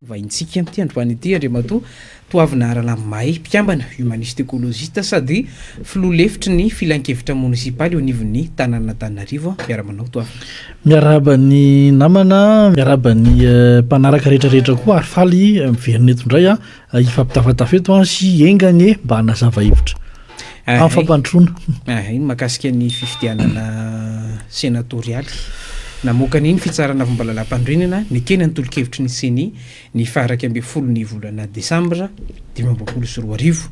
Vahintsika amin'ity androany ity Andriamatoa Toavina Ralamimahay, mpikambana Humaniste Ecologiste sady filoha lefitry ny filankevitra monisipaly eo anivon'ny tanànan'Antananarivo. Miarahaba anao Toavina. Miarahaba ny namana, miarahaba ny mpanaraka rehetra rehetra koa ary faly miverina eto indray hifampitafatafa eto sy enga anie mba hanazava hevitra amin'ny fampandrosoana. Iny mahakasika ny fifidianana senatorialy. Namoaka an'iny fitsarana fomba lalàmpanorenana nekena ny tolo-kevitry ny Ceni ny faha 11 ny volana desambra 2025.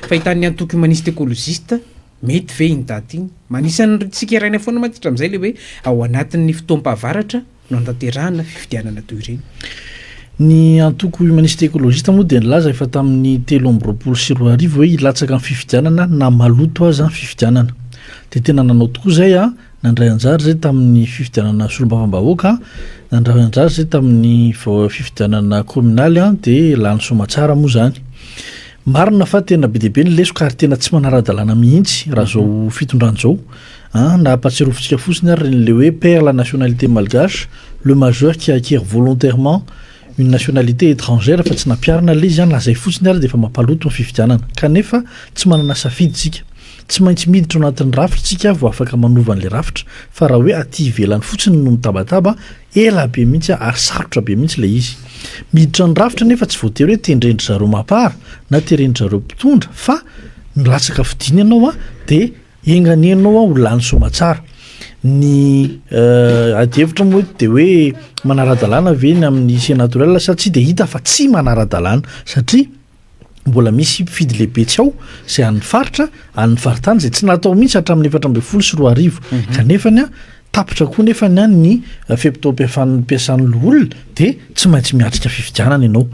Fahitan'ny antoko Humaniste Ecologiste, mety ve iny daty iny? Anisan'ny tsikeraina foana mantsy hatramin'izay ilay hoe ao anatin'ny fotoam-pahavaratra no hanatanterahana fifidianana toy ireny. Ny antoko Humaniste Ecologiste moa dia nilaza efa tamin'ny 2023 hoe hilatsaka amin'ny fifidianana na maloto aza ny fifidianana. Dia tena nanao tokoa izay an, nandray anjara izay tamin'ny fifidianana solombavambahoaka, nandray anjara izay tamin'ny fifidianana kaominaly an, dia lany soamatsara moa izany. Marina fa tena be dia be ny lesoka ary tena tsy manara-dalàna mihitsy raha izao fitondrana izao. An, na ampahatsiarovintsika fotsiny ary ny le hoe perd la nationalité malgache, le majeur qui acquiert volontairement une nationalité étrangère fa tsy nampiharina ilay izy an, na izay fotsiny ary dia efa mampaloto ny fifidianana. Kanefa tsy manana safidy isika. Tsy maintsy miditra ao anatin'ny rafitra isika vao afaka manova an'ilay rafitra. Fa raha hoe aty ivelany fotsiny no mitabataba, ela be mihitsy ary sarotra be mihitsy ilay izy. Miditra ny rafitra nefa tsy voatery hoe tendren-dry zareo mapar na teren-dry zareo mpitondra fa milatsaka fidina ianao an, dia Enga anie ianao ho lany soamatsara. Ny ady hevitra moa eto dia hoe manara-dalàna ve ny amin'ny senatorial sa tsia dia hita fa tsy manara-dalàna satria mbola misy mpifidy lehibe tsy ao izay an'ny faritra, an'ny faritany izay tsy natao mihitsy hatramin'ny 2014 kanefa ny Tapitra koa nefa ny any ny fe-potoam-piasan'ny loholona dia tsy maintsy miatrika fifidianana ianao.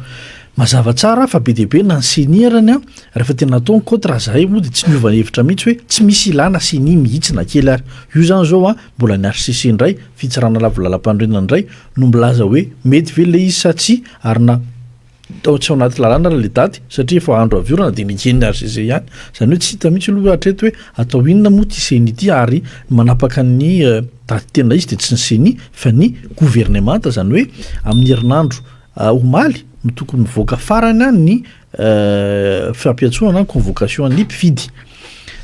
Mazava tsara fa be dia be na ny ceni arany an, rehefa tena atao ny kaoty raha zahay moa dia tsy miova hevitra mihitsy hoe tsy misy ilana ceni mihitsy na kely ary. Io izany izao an, mbola ny HCC indray, fitsarana lavo lalam-panorenana indray no milaza hoe mety ve ilay izy sa tsia ary na Tao tsy ao anaty lalàna ary ilay daty satria efa andro avy orana dia neken'ny HCC ihany. Izany hoe tsy hita mihitsy aloha hatreto hoe atao inona moa ity ceni ity ary ny manapaka ny daty tena izy dia tsy ny ceni fa ny governemanta. Izany hoe amin'ny herinandro omaly no tokony mivoaka farany ny fampiantsoana na convocation ny mpifidy.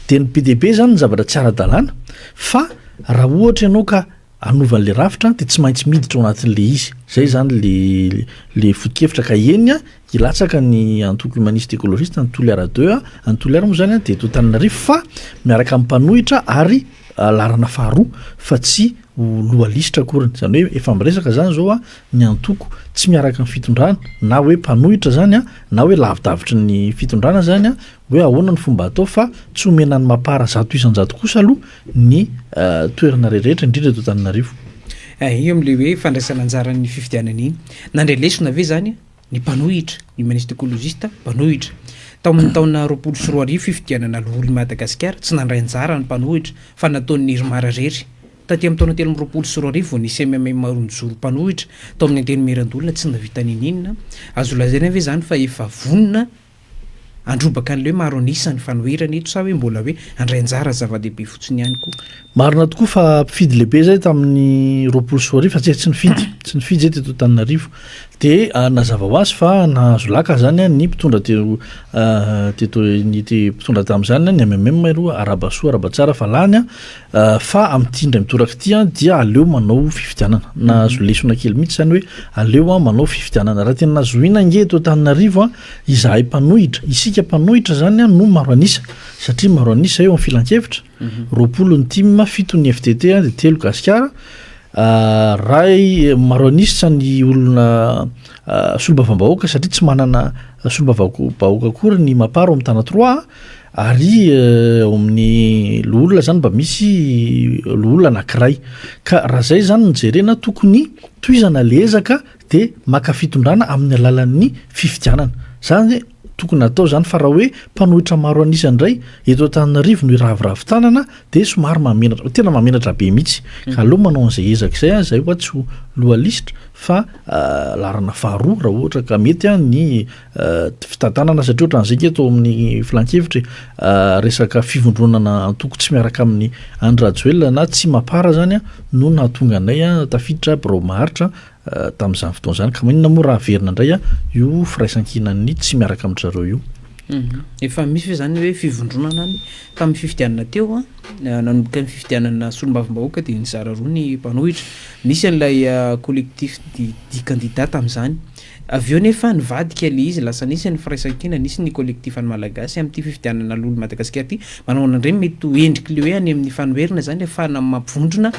Dia ny be dia be izany ny zavatra tsy ara-dalàna fa raha ohatra ianao ka hanova an'le rafitra dia tsy maintsy miditra ao anatin'le izy. Zay zany le le foto-kevitra ka eny a, hilatsaka ny antoko humaniste ecologiste any Toliara deux a, any Toliara moa zany a dia eto Antananarivo fa miaraka amin'ny mpanohitra ary laharana faharoa fa tsy ho loha lisitra akoriny. Zany hoe efa miresaka zany zao a ny antoko tsy miaraka amin'ny fitondrana na hoe mpanohitra zany a na hoe lavidavitry ny fitondrana zany a hoe ahoana ny fomba atao fa tsy omena ny mapar 100% kosa aloha ny toerana rehetra indrindra eto Antananarivo. Io amin'ilay hoe fandraisana anjaran'ny fifidianana iny. Nandray lesona ve izany ny mpanohitra, ny humaniste ecologiste mpanohitra? Tao amin'ny taona 2020 fifidianana loholon'i Madagasikara, tsy nandray anjara ny mpanohitra fa nataon'ny IRMAR irery. Taty amin'ny taona 2023 vao nisy MMM roa nijoro mpanohitra tao amin'ny Antenimierandoholona tsy nahavita n'inon'inona. Azo lazaina ve izany fa efa vonona Handrobaka an'ilay hoe maro an'isa ny fanoherana eto sa hoe mbola hoe handray anjara zava-dehibe fotsiny ihany koa? Marina tokoa fa mpifidy lehibe izay tamin'ny 2020 fa tsy tsy nifidy, tsy nifidy izay teto Antananarivo. Dia nazava ho azy fa nahazo laka izany ny mpitondra teo teto ny mpitondra tamin'izany ny MMM aloha arahaba soa arahaba tsara fa lany Fa amin'ity indray mitoraka ity dia aleo manao fifidianana. Nahazo lesona kely mihitsy izany hoe aleo manao fifidianana. Raha tena zohiana ange eto Antananarivo izahay mpanohitra, isika mpanohitra izany no maro an'isa satria maro an'isa eo amin'ny filankevitra, 20 ny tim, 7 ny FDT dia 3 Gasikara, ray maro an'isa ny olona solombavambahoaka satria tsy manana solombavambahoaka akory ny Mapar ao amin'ny Tana trois. Ary ao amin'ny loholona zany mba misy loholona anankiray. Ka raha zay zany no jerena tokony tohizana le ezaka de maka fitondrana amin'ny alalan'ny fifidianana. Zany tokony atao zany fa raha hoe mpanohitra maro an'isa indray eto Antananarivo no hiraviravy tanana de somary mahamenatra, tena mahamenatra be mihitsy. Ka aleo manao an'izay ezaka izay zay hoa tsy ho loha lisitra fa laharana faharoa raha ohatra ka mety ny fitantanana satria ohatran'izay nge tao amin'ny filankevitra e, resaka fivondronana antoko tsy miaraka amin'i Andry Rajoelina na tsy mapar zany no nahatonga anay tafiditra birao maharitra. tamin'izany fotoana izany ka maninona moa raha averina indray io firaisankinan'ny tsy miaraka amin-dry zareo io. Efa misy ve izany hoe fivondronana any tamin'ny fifidianana teo an, nanomboka ny fifidianana solombavambahoaka dia nizara roa ny mpanohitra. Nisy an'ilay collectif dix candidats tamin'izany. Avy eo nefa nivadika ilay izy, lasa nisy ny firaisankina, nisy ny collectif an'ny Malagasy amin'ity fifidianana lolo Madagasikara ity. Manao ahoana indray ny mety ho endrik'ilay hoe any amin'ny fanoherana izany ahafahana mampivondrona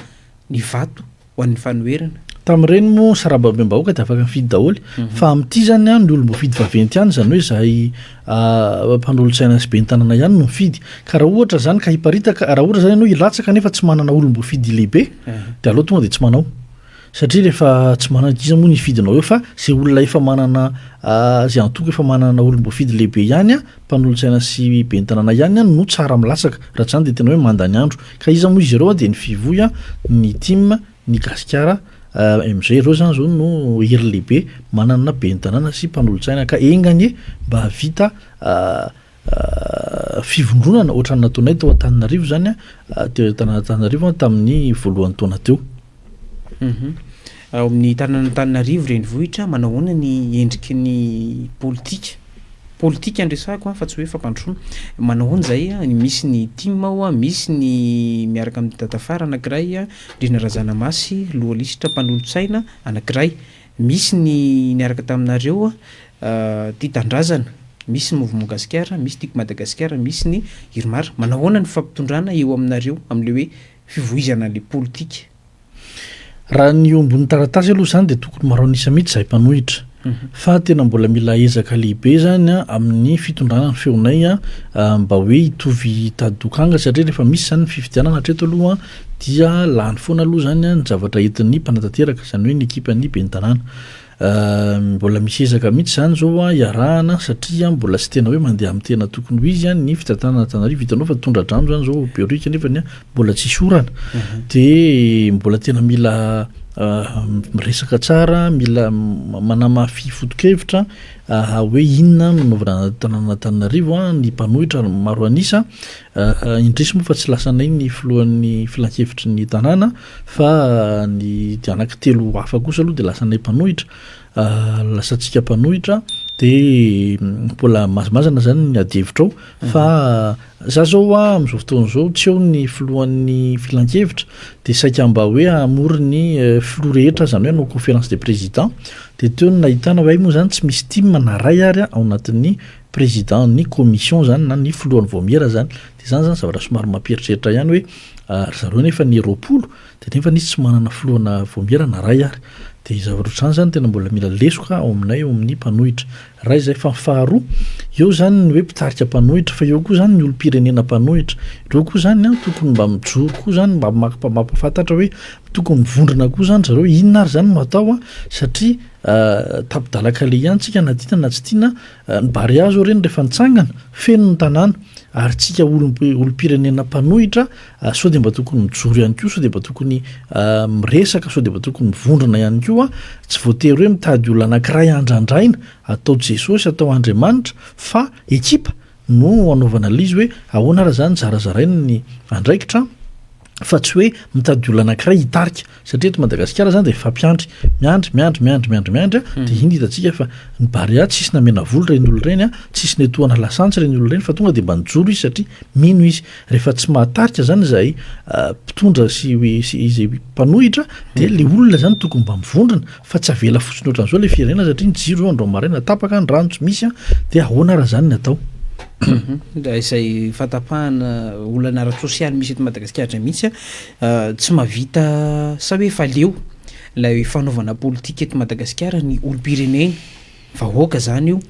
ny vato ho an'ny fanoherana. Tamin'ireny moa sarambabem-bahoaka dia afaka mifidy daholo fa amin'ity izany an, ny olom-boafidy vaventy ihany izany hoe izahay mpanolotsaina sy ben'ny tanàna ihany no mifidy. Ka raha ohatra izany ka hiparitaka, raha ohatra izany ianao hilatsaka nefa tsy manana olom-boafidy lehibe dia aleo tonga dia tsy manao. Satria rehefa tsy manana iza moa ny hifidinao eo fa izay olona efa manana izay antoko efa manana olom-boafidy lehibe ihany an, mpanolotsaina sy ben'ny tanàna ihany an no tsara milatsaka. Raha tsy izany dia tena hoe mandany andro. Ka iza moa izy ireo an dia ny Fivoy an, ny Tim, Ny Gasikara MG ireo zany zao no hery lehibe manana ben'ny tanàna sy mpanolotsaina ka enga anie mba hahavita fivondronana ohatran'ny nataonay tao Antananarivo zany an, teo Antananarivo tamin'ny voalohan'ny taona teo. Ao amin'ny tanànan'Antananarivo renivohitra, manao ahoana ny endriky ny politika? Politika no resahako an, fa tsy hoe fampandrosoana. Manao ahoana izay an? Misy ny tim ao an, misy ny miaraka amin'i Dadafara anankiray an, Rina Razanamasy, loha lisitra mpanolotsaina anankiray. Misy ny niaraka taminareo an, Tia Tanindrazana, misy ny Mouvement Gasikara, misy Tiako Madagasikara, misy ny Irmar. Manao ahoana ny fampitondrana eo aminareo amin'ilay hoe fivoizana an'ilay politika? Raha ny eo ambony taratasy aloha izany dia tokony maro an'isa mihitsy izahay mpanohitra. Fa tena mbola mila ezaka lehibe izany amin'ny fitondrana ny feonay mba hoe hitovy tady dokanga satria rehefa misy izany ny fifidianana hatreto aloha dia lany foana aloha izany ny zavatra entin'ny mpanatanteraka, izany hoe ny ekipan'ny ben'ny tanàna. Mbola misy ezaka mihitsy izany izao iarahana satria mbola tsy tena hoe mandeha amin'ny tena tokony ho izy ny fitantanana Antananarivo. Hitanao fa tondra-drano izany izao Behoririka nefa mbola tsisy orana. Dia mbola tena mila miresaka tsara, mila manamafy foto-kevitra hoe inona no anaovana tanànan'Antananarivo, ny mpanohitra maro an'isa. Indrisy moa fa tsy lasanay ny filohan'ny filankevitry ny tanàna. Fa ny anankitelo hafa kosa aloha dia lasanay mpanohitra, lasantsika mpanohitra dia mbola mazimazana zany ny adihevitra ao fa za zao a amin'izao fotoana izao tsy eo ny filohan'ny filankevitra dia saika mba hoe hamory ny filoha rehetra zany hoe hanao conférence des présidents dia teo no nahitana hoe hay moa zany tsy misy tim na ray ary ao anatin'ny président ny commission zany na ny filohan'ny vaomiera zany dia zany zany zavatra somary mampieritreritra ihany hoe Ry zareo nefa ny 20 dia nefa izy tsy manana filohana vaomiera na ray ary. Dia zavatra ohatr'izany izany tena mbola mila lesoka ao aminay ao amin'ny mpanohitra. Ray izay fa ny faharoa, eo izany ny hoe mpitarika mpanohitra fa eo koa izany ny olom-pirenena mpanohitra. Ireo koa izany an tokony mba mijoro koa izany mba mampahafantatra hoe tokony mivondrona koa izany zareo, inona ary izany no atao an satria tapi-dalan-kaleha ihany tsika na tiana na tsy tiana, ny Barea zao ireny rehefa nitsangana, feno ny tanàna, ary tsika olom-pirenena mpanohitra sao dia mba tokony mijoro ihany koa, sao dia mba tokony miresaka, sao dia mba tokony mivondrona ihany koa, tsy voatery hoe mitady olona anankiray andrandraina atao Jesosy, atao Andriamanitra, fa ekipa no anaovana ilay izy hoe ahoana ary izany zarazaraina ny andraikitra, fa tsy hoe mitady olona anankiray hitarika satria eto Madagasikara zany dia mifampiandry, miandry, miandry, miandry, miandry, miandry a, dia iny hitantsika fa ny Barea tsisy namena vola ireny olona ireny a, tsisy netohana lasantsy ireny olona ireny fa tonga dia mba nijoro izy satria mino izy. Rehefa tsy mahatarika zany izahay mpitondra sy sy izay mpanohitra dia le olona zany tokony mba mivondrona fa tsy avela fotsiny ohatran'izao le firenena satria ny jiro zao androany maraina tapaka, ny rano tsy misy a, dia ahoana ara zany ny atao? Raha izay fahatapahana olana ara-tsosialy misy eto Madagasikara mihitsy tsy mahavita sa hoe efa leo ilay fanaovana politika eto Madagasikara ny olom-pirenena, vahoaka izany io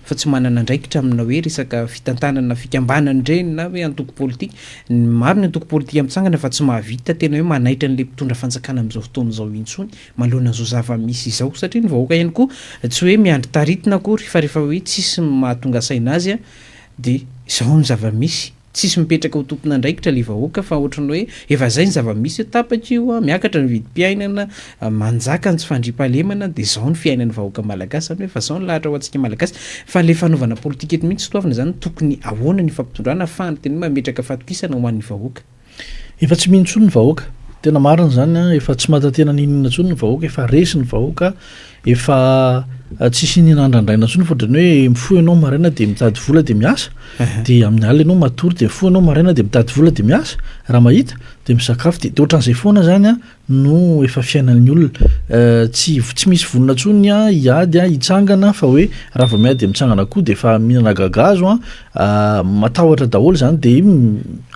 fa tsy manana andraikitra amina hoe resaka fitantanana fikambanana ireny na hoe antoko politika. Ny maro ny antoko politika mitsangana fa tsy mahavita tena hoe manaitra an'ilay mpitondra fanjakana amin'izao fotoana izao intsony manoloana an'izao zava-misy izao satria ny vahoaka ihany koa tsy hoe miandry taritina akory fa rehefa hoe tsisy mahatonga saina azy dia izao ny zava-misy, tsisy mipetraka ho tompon'andraikitra ilay vahoaka fa ohatran'ny hoe efa izay ny zava-misy, tapaka io, miakatra ny vidim-piainana, manjaka ny tsy fandriampahalemana dia izao ny fiainan'ny vahoaka malagasy, izany hoe efa izao ny lahatra ho antsika malagasy fa ilay fanaovana politika eto mihitsy toavina izany tokony ahoana ny fampitondrana ahafahana tena hoe mametraka fahatokisana ho an'ny vahoaka. Efa tsy mino intsony ny vahoaka. Tena marina izany an, efa tsy mahatantena n'inon'inona intsony ny vahoaka, efa resy ny vahoaka, efa tsisy inona andrandraina intsony fa ohatran'ny hoe mifoha ianao maraina dia mitady vola dia miasa, dia amin'ny alina ianao matory dia mifoha ianao maraina dia mitady vola dia miasa, raha mahita, dia misakafo dia dia ohatran'izay foana izany an no efa fiainan'ny olona. Tsy tsy misy vonona intsony an hiady an, hitsangana fa hoe raha vao miady dia mitsangana koa dia efa mihinana gagazo an, Matahotra daholo zany de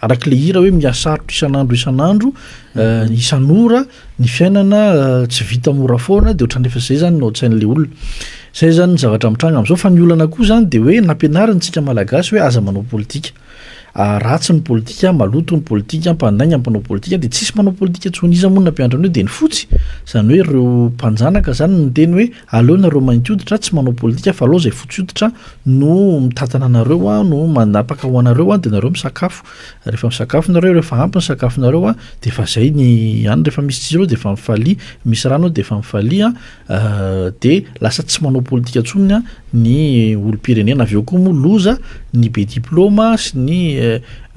araka le hira hoe mihasarotra isan'andro isan'andro isan'ora ny fiainana tsy vita mora foana de ohatran'ny efa zay zany no ao an-tsain'le olona. Zay zany ny zavatra mitranga am'zao fa ny olana koa zany de hoe nampianarina antsika malagasy hoe aza manao politika, ratsy ny politika, maloto ny politika, mpandainga ny mpanao politika de tsisy manao politika intsony, iza moa no nampianatra an'io de ny fotsy, zany hoe ireo mpanjanaka zany no niteny hoe Aleo nareo mainty hoditra tsy manao politika fa aleo zay fotsy hoditra no mitantana anareo a, no manapaka ho anareo a, de nareo misakafo, rehefa misakafo nareo rehefa ampy ny sakafonareo a de efa zay ny any, rehefa misy jiro de efa mifalia, misy rano de efa mifalia a, de lasa tsy manao politika intsony a ny olom-pirenena, avy eo koa moa loza ny be diploma sy ny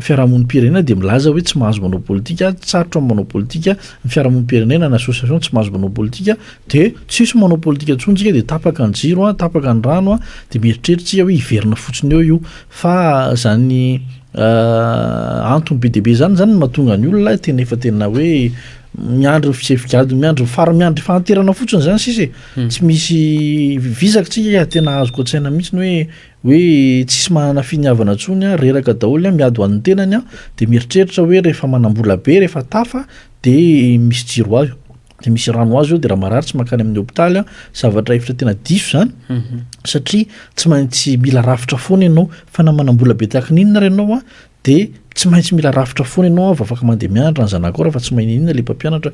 fiarahamonim-pirenena de milaza hoe tsy mahazo manao politika, sarotra ny manao politika, ny fiarahamonim-pirenena na association tsy mahazo manao politika, De tsisy manao politika intsony tsika de tapaka ny jiro a, tapaka ny rano a, de mieritreritra tsika hoe hiverina fotsiny eo io fa zany antony be dia be zany zany no mahatonga ny olona tena efa tena hoe miandry ny fisefigadona, miandry ny fara miandry fahanterana fotsiny zany sisa e, tsy misy vizaka tsika tena azoko an-tsaina mihitsy ny hoe hoe tsisy manana finiavana intsony a, reraka daholo a, miady ho an'ny tenany a, de mieritreritra hoe rehefa manam-bola be rehefa tafa de misy jiro azo. de misy rano azo eo de raha marary tsy mankany amin'ny hopitaly a, zavatra hevitra tena diso zany mhm. satria tsy maintsy mila rafitra foana ianao fa na manam-bola be tahaka ny inona ary ianao a de tsy maintsy mila rafitra foana ianao vao afaka mandeha mianatra ny zanakao raha fa tsy mahay n'inona le mpampianatra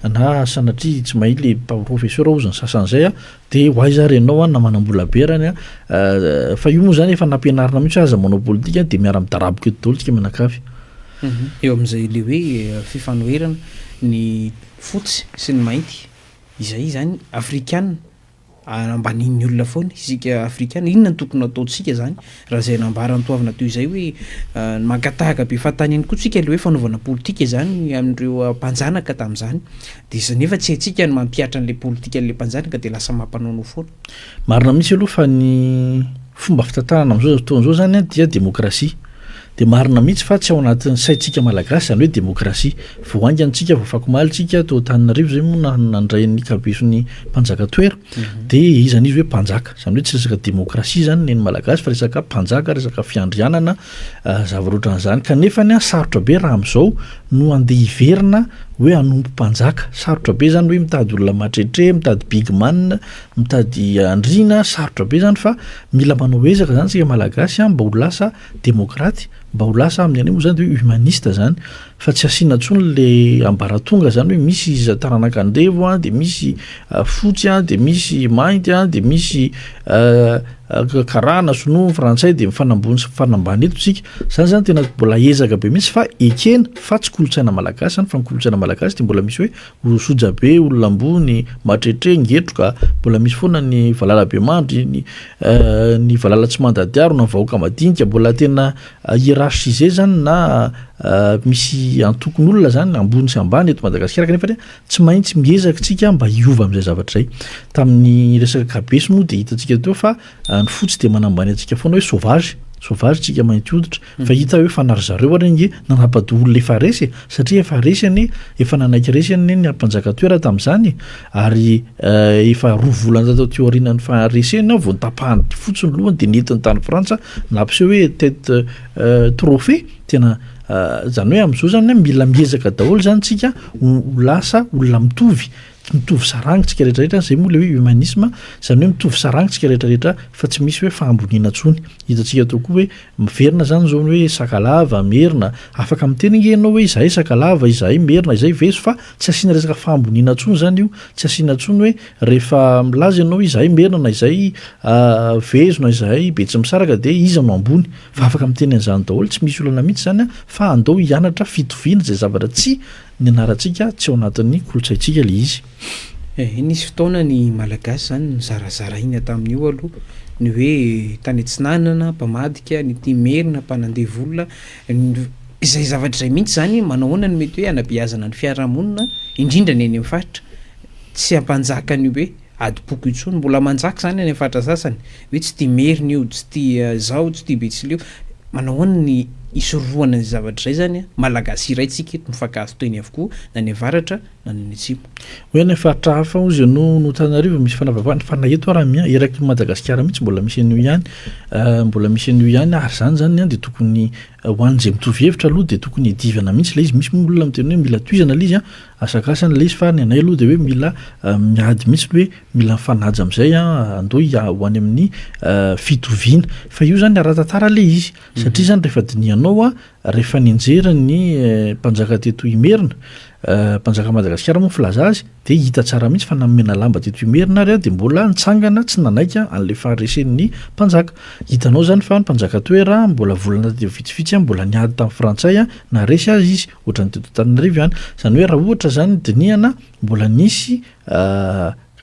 na sanatria tsy mahay le professeur ozy ny sasany zay a de ho aiza ary ianao a na manam-bola be arany a eh, fa io moa zany efa nampianarina mihitsy hoe aza manao politika de miara-midaraboka eto daholo tsika mianakavy mhm. Eo amin'izay le hoe eh, fifanoherana ny fotsy sy ny mainty izay izany afrikana ambanian'ny olona foana isika afrikana, inona no tokony ataontsika izany raha izay nambaran'i Toavina teo izay hoe mankatahaka be fahatany ihany koa tsika le hoe fanaovana politika izany amin'ireo mpanjanaka tamin'izany de izay nefa tsy haintsika ny mampihatra an'le politikan'le mpanjanaka de lasa mampanaonao foana. Marina mihitsy aloha fa ny fomba fitantanana amin'izao fotoana izao izany dia demokrasia. Dia marina mihitsy fa tsy ao anatin'ny saintsika malagasy izany hoe demokrasia. Vao haingana tsika, vao afakomaly tsika tao Antananarivo izay moa nandray ny kabeson'ny mpanjaka toera. Dia iza n'izy hoe mpanjaka. Izany hoe tsy resaka demokrasia izany ny an'ny malagasy fa resaka mpanjaka, resaka fiandrianana, zavatra ohatran'izany. Kanefa anie sarotra be raha amin'izao no handeha hiverina hoe hanompo mpanjaka. Sarotra be izany hoe mitady olona matretre, mitady big man, mitady andriana, sarotra be izany fa mila manao ezaka izany isika malagasy mba ho lasa demokraty, mba ho lasa amin'ny anay moa zany de hoe humaniste zany fa tsy asiana intsony le ambaratonga zany hoe misy iza taranaka andevo a, de misy fotsy a, de misy mainty a, de misy karana, sinoa, frantsay de mifanambony sy mifanambany eto tsika, zany zany tena mbola ezaka be mihitsy fa ekena fa tsy kolontsaina malagasy zany fa ny kolontsaina malagasy de mbola misy hoe Ho sojabe, olona ambony, matretre, ngetroka, mbola misy foana ny valala be mandry, ny ny valala tsy mandady harona, ny vahoaka madinika, mbola tena hiérarchisé zany na misy antokon'olona zany ambony sy ambany eto Madagasikara kanefa dia tsy maintsy miezaka tsika mba hiova amin'izay zavatra izay. Tamin'ny resaka kabeso moa dia hitantsika teo fa ny fotsy dia manambany antsika foana hoe sauvage, sauvage tsika mainty hoditra, fa hita hoe fa na ry zareo ary ange nanapa-doha olona efa resy e, satria efa resy anie, efa nanaiky resy anie ny mpanjaka toera tamin'izany e, ary efa roa volana taty aorianan'ny fahareseny vao notapahany fotsiny ny lohany dia nentiny tany Frantsa nampiseho hoe tête trophée, tena izany hoe amin'izao izany mila miezaka daholo izany tsika ho lasa olona mitovy, mitovy saranga tsika rehetra rehetra, zay moa le hoe humanisme, zany hoe mitovy saranga tsika rehetra rehetra fa tsy misy hoe fahamboniana intsony, hitantsika teo koa hoe miverina zany zao ny hoe sakalava, merina, afaka miteny ange ianao hoe izahay sakalava, izahay merina, izahay vezo fa tsy asiana resaka fahamboniana intsony zany io, tsy asiana intsony hoe rehefa milaza ianao hoe izahay merina na izahay vezo na izahay betsimisaraka dia iza no ambony, fa afaka miteny an'izany daholo, tsy misy olana mihitsy zany fa andao hianatra fitoviana izay zavatra tsy Nianarantsika tsy ao anatin'ny kolontsaintsika ilay izy. Eh, nisy fotoana ny Malagasy izany nozarazaraina tamin'io aloha, ny hoe tany atsinanana mpamadika, ny aty Merina mpanandevo olona, Izay zavatra izay mihitsy izany, manao ahoana no mety hoe hanabeazana ny fiarahamonina, indrindra ny eny amin'ny faritra, tsy hampanjaka an'io hoe adim-poko intsony. Mbola manjaka izany any amin'ny faritra sasany, hoe tsy tia merina io, tsy tia izao, tsy tia betsileo. Manao ahoana ny hisorohana an'izay zavatra izay izany? Malagasy iray tsika eto, mifankahazo teny avokoa, na ny avaratra na ny any atsimo. Hoe any faritra hafa hozy no no Antananarivo misy fanavakavahana fa na eto ara mi eraky Madagasikara mihitsy mbola misy an'io ihany, mbola misy an'io ihany ary izany zany an dia tokony ho an'izay mitovy hevitra aloha dia tokony hiadivana mihitsy ilay izy, misy moa olona miteny hoe mila tohizana ilay izy an, asakasany ilay izy fa ny anay aloha dia hoe mila miady mihitsy ny hoe mila mifanaja amin'izay an, andao ho any amin'ny fitoviana fa io zany ara-tantara ilay izy satria zany rehefa dinihanao an, rehefa nianjera ny mpanjaka teto Imerina, mpanjakan'i Madagasikara moa ny filaza azy, dia hita tsara mihitsy fa na ny Menalamba teto Imerina ary dia mbola nitsangana tsy nanaiky an'ilay faharesen'ny mpanjaka. Hitanao izany fa ny mpanjaka Toera mbola volana taty vitsivitsy mbola niady tamin'ny Frantsay naharesy azy izy, ohatran'ny teto Antananarivo ihany. Izany hoe raha ohatra izany dinihana mbola nisy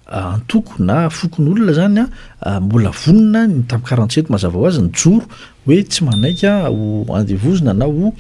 antoko na fokonolona zany a mbola vonona ny tamin'ny 47 mazava ho azy nijoro hoe tsy manaiky ho andevozina na ho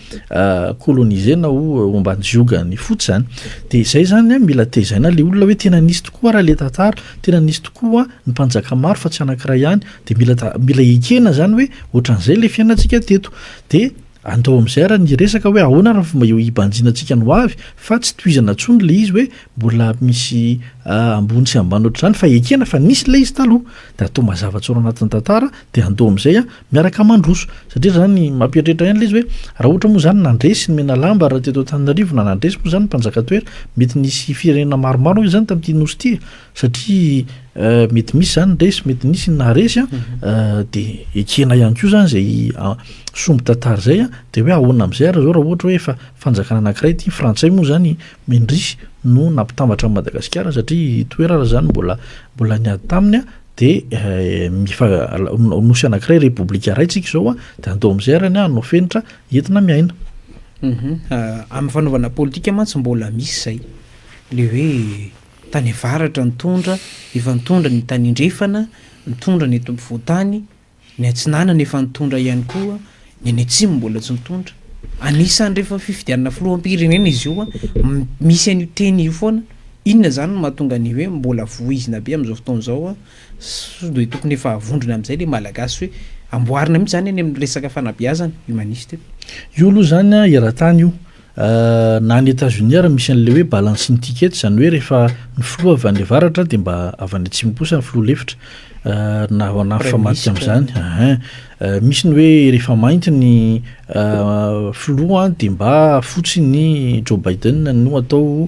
coloniser na ho ambany ziogan'ny fotsy zany de zay zany a mila tezaina le olona hoe tena nisy tokoa raha le tantara tena nisy tokoa ny mpanjaka maro fa tsy anankiray ihany de mila mila ekena zany hoe ohatran'izay le fiainantsika teto de Andao amin'izay ary ny hiresaka hoe ahoana ary ny fomba hibanjinantsika ny hoavy fa tsy tohizana intsony ilay izy hoe mbola misy ambony sy ambany ohatr'izany fa ekena fa nisy ilay izy taloha dia atao mazava tsara ao anatin'ny tantara dia andao amin'izay miaraka mandroso satria izany mampieritreritra ihany ilay izy hoe raha ohatra moa izany nandresy ny Menalamba raha teto Antananarivo na nandresy moa izany ny mpanjaka Toera mety nisy firenena maromaro izany tamin'ity nosy ity e satria mety misy zany ny resy mety nisy ny naharesy a de ekena ihany koa zany zay sombin-tantara zay a de hoe ahoana am'zay ary zao raha ohatra hoe efa fanjakana anankiray ity frantsay moa zany mendrisy no nampitambatra an'i Madagasikara satria Toera raha zany mbola mbola niady taminy a de efa nosy anankiray repoblika iray tsika izao a de andao am'zay ary ny hanao fenitra entina miaina. Amin'ny fanaovana politika mantsy mbola misy zay le hoe Tany avaratra nitondra, efa nitondra ny tany andrefana, nitondra ny eto ampovoan-tany, ny atsinanana efa nitondra ihany koa, ny any atsimo mbola tsy nitondra. Anisan'ny rehefa fifidianana filoham-pirenena izy io, misy an'io teny io foana. Inona izany no mahatonga ny hoe mbola voizina be amin'izao fotoana izao? Sao dia tokony efa havondrona amin'izay ilay Malagasy hoe amboarina mihitsy izany any amin'ny resaka fanabeazana, humaniste. Io aloha izany eran-tany io. Na any Etats-Unis ary misy an'ilay hoe balancing ticket, izany hoe rehefa ny filoha avy any avaratra dia mba avy any atsimo kosa ny filoha lefitra na na mifamadika amin'izany. Ahin. Misy ny hoe rehefa mainty ny filoha dia mba fotsy ny Joe Biden no atao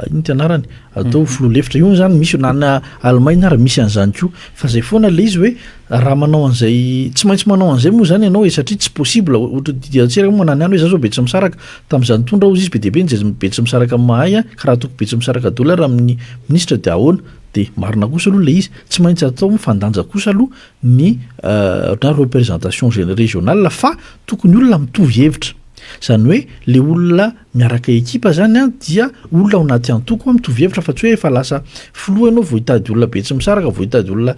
inona ty anarany? Atao filoha lefitra. Io izany misy na any Allemagne ary misy an'izany koa. Fa izay foana ilay izy hoe Raha manao an'izay, tsy maintsy manao an'izay moa izany ianao e, satria tsy possible, ohatra Didier Ratsiraka moa nanany ihany hoe za zao Betsimisaraka, tamin'izaho nitondra hozy izy be dia be ny Betsimisaraka mahay an, ka raha ataoko Betsimisaraka daholo ary amin'ny minisitra dia ahoana? Dia marina kosa aloha ilay izy, tsy maintsy atao mifandanja kosa aloha ny na représentation régionale fa tokony olona mitovy hevitra, izany hoe le olona Miaraka ekipa zany an dia olona ao anaty antoko an mitovy hevitra fa tsy hoe efa lasa filoha ianao vao hitady olona betsimisaraka vao hitady olona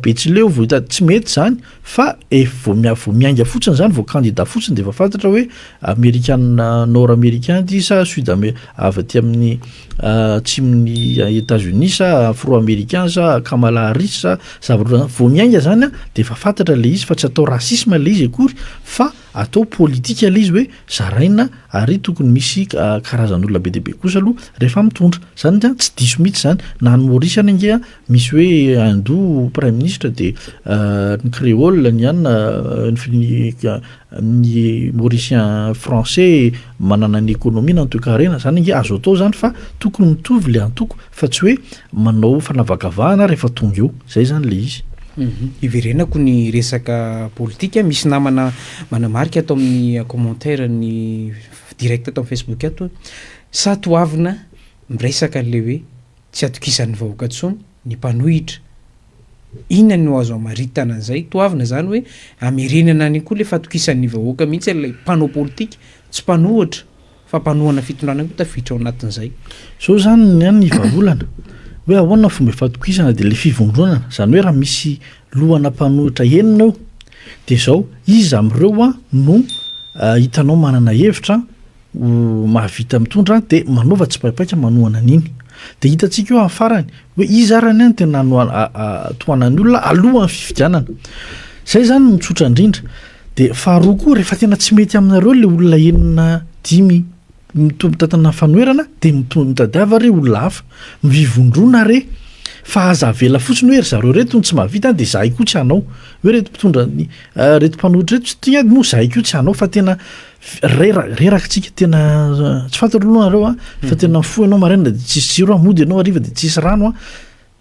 betsileo vao hitady tsy mety zany fa ef vao mia- vao miainga fotsiny zany vao kandida fotsiny de efa fantatra hoe amerikana nord americain ty sa sud ame- avy aty amin'ny atsimon'ny Etats Unis sa afro americain sa Kamala Harris sa zavatra ohatran'zany vao miainga zany an de efa fantatra le izy fa tsy atao racisme le izy akory fa Atao politika ilay izy hoe zaraina ary tokony misy karazan'olona be dia be kosa aloha rehefa mitondra. Zany an tsy diso mihitsy zany. Na any Maurice any ange an misy hoe hindou praiminisitra dia ny créole ny anona ny ny mauricien français manana ny économie na ny toekarena. Zany ange azo atao zany fa tokony mitovy le antoko fa tsy hoe manao fanavakavahana rehefa tonga eo. Zay zany le izy. Hiverenako ny resaka politika, misy namana manamarika ato amin'ny commentaire ny direct ato amin'ny Facebook ato hoe sa toavina miresaka an'ilay hoe tsy atokisan'ny vahoaka intsony ny mpanohitra. Inona no azo amaritana an'izay? Toavina izany hoe amerenana any koa ilay fatokisan'ny vahoaka mihitsy an'ilay mpanao politika, tsy mpanohitra. Fa mpanohana fitondrana koa tafiditra ao anatin'izay. Zao zany ny an ny vahaolana, hoe ahoana ny fomba ifatokisana dia le fivondronana, zany hoe raha misy lohana mpanohitra enina eo de zao, iza amin'ireo an no. hitanao manana hevitra ho mahavita mitondra dia manaova tsipaipaika manohana an'iny. Dia hitantsika eo amin'ny farany hoe iza ary anie no tena tohanan'ny olona alohan'ny fifidianana. Izay izany no tsotra indrindra. Dia faharoa koa rehefa tena tsy mety aminareo ilay olona enina dimy mitantana fanoherana dia mitadiava re olona hafa, mivivondrona re fa aza avela fotsiny hoe ry zareo reto no tsy mahavita dia izahay koa tsy hanao, hoe reto mpitondra ny reto mpanohitra reto tsy tia moa izahay koa tsy hanao fa tena reraka tsika tena tsy fantatro aloha nareo a fa tena mifoha ianao maraina dia tsisy jiro a, mody ianao hariva dia tsisy rano a,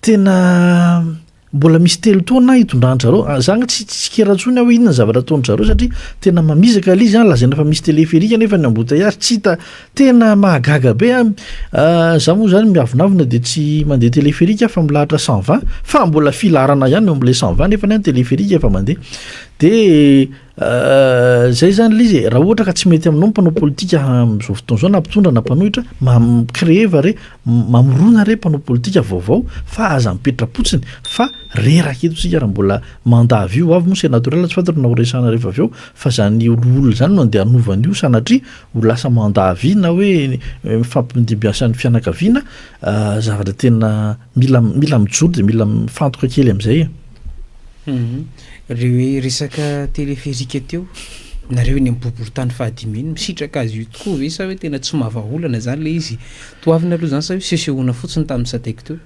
tena Mbola misy telo taona hitondran-dry zareo, ah, za nga tsy tsikera intsony aho hoe inona ny zavatra ataon-dry zareo satria tena mamizaka ilay izy an, lazaina fa misy téléphérique nefa ny embouteillage tsy hita, tena mahagaga be an, ah, za moa zany miavonavona dia tsy mandeha téléphérique aho fa milahatra 120 fa mbola filaharana ihany eo amin'ilay 120 nefa ny an téléphérique efa mandeha, dia Zay zany le izy e, raha ohatra ka tsy mety aminao ny mpanao politika amin'izao fotoana izao na mpitondra na mpanohitra, mi-créer re, mamorona re mpanao politika vaovao fa aza mipetra-potsiny fa reraka eto isika raha mbola mandat à vie ho avy moa sénatorial tsy fantatro na ho resahana rehefa avy eo fa zany olona zany no andeha hanova an'io sanatria ho lasa mandat à vie na hoe mifampidimbiasan'ny fianakaviana, zavatra tena mila mila mijoro dia mila mifantoka kely amin'izay e. Re hoe resaka téléphérique teo, nareo eny amin'ny boriborintany fahadimy eny, misitraka azy io tokoa ve sa hoe tena tsy mahavahaolana zany le izy? Toavina aloha zany sa hoe sesehoana fotsiny tamin'ny Sadec teo?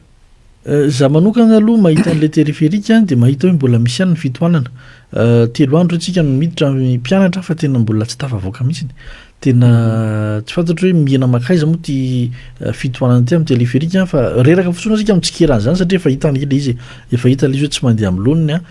Za manokana aloha mahita an'ilay téléphérique dia mahita hoe mbola misy ihany ny fitohanana. Telo andro isika no miditra ny mpianatra fa tena mbola tsy tafavoaka mihitsy. Tena tsy fantatro hoe mihena mankaiza moa ity fitohanana ity amin'ny téléphérique fa reraka fotsiny isika mitsikera an'izany satria efa hita ilay izy e. Efa hita ilay izy hoe tsy mandeha amin'ny laoniny an,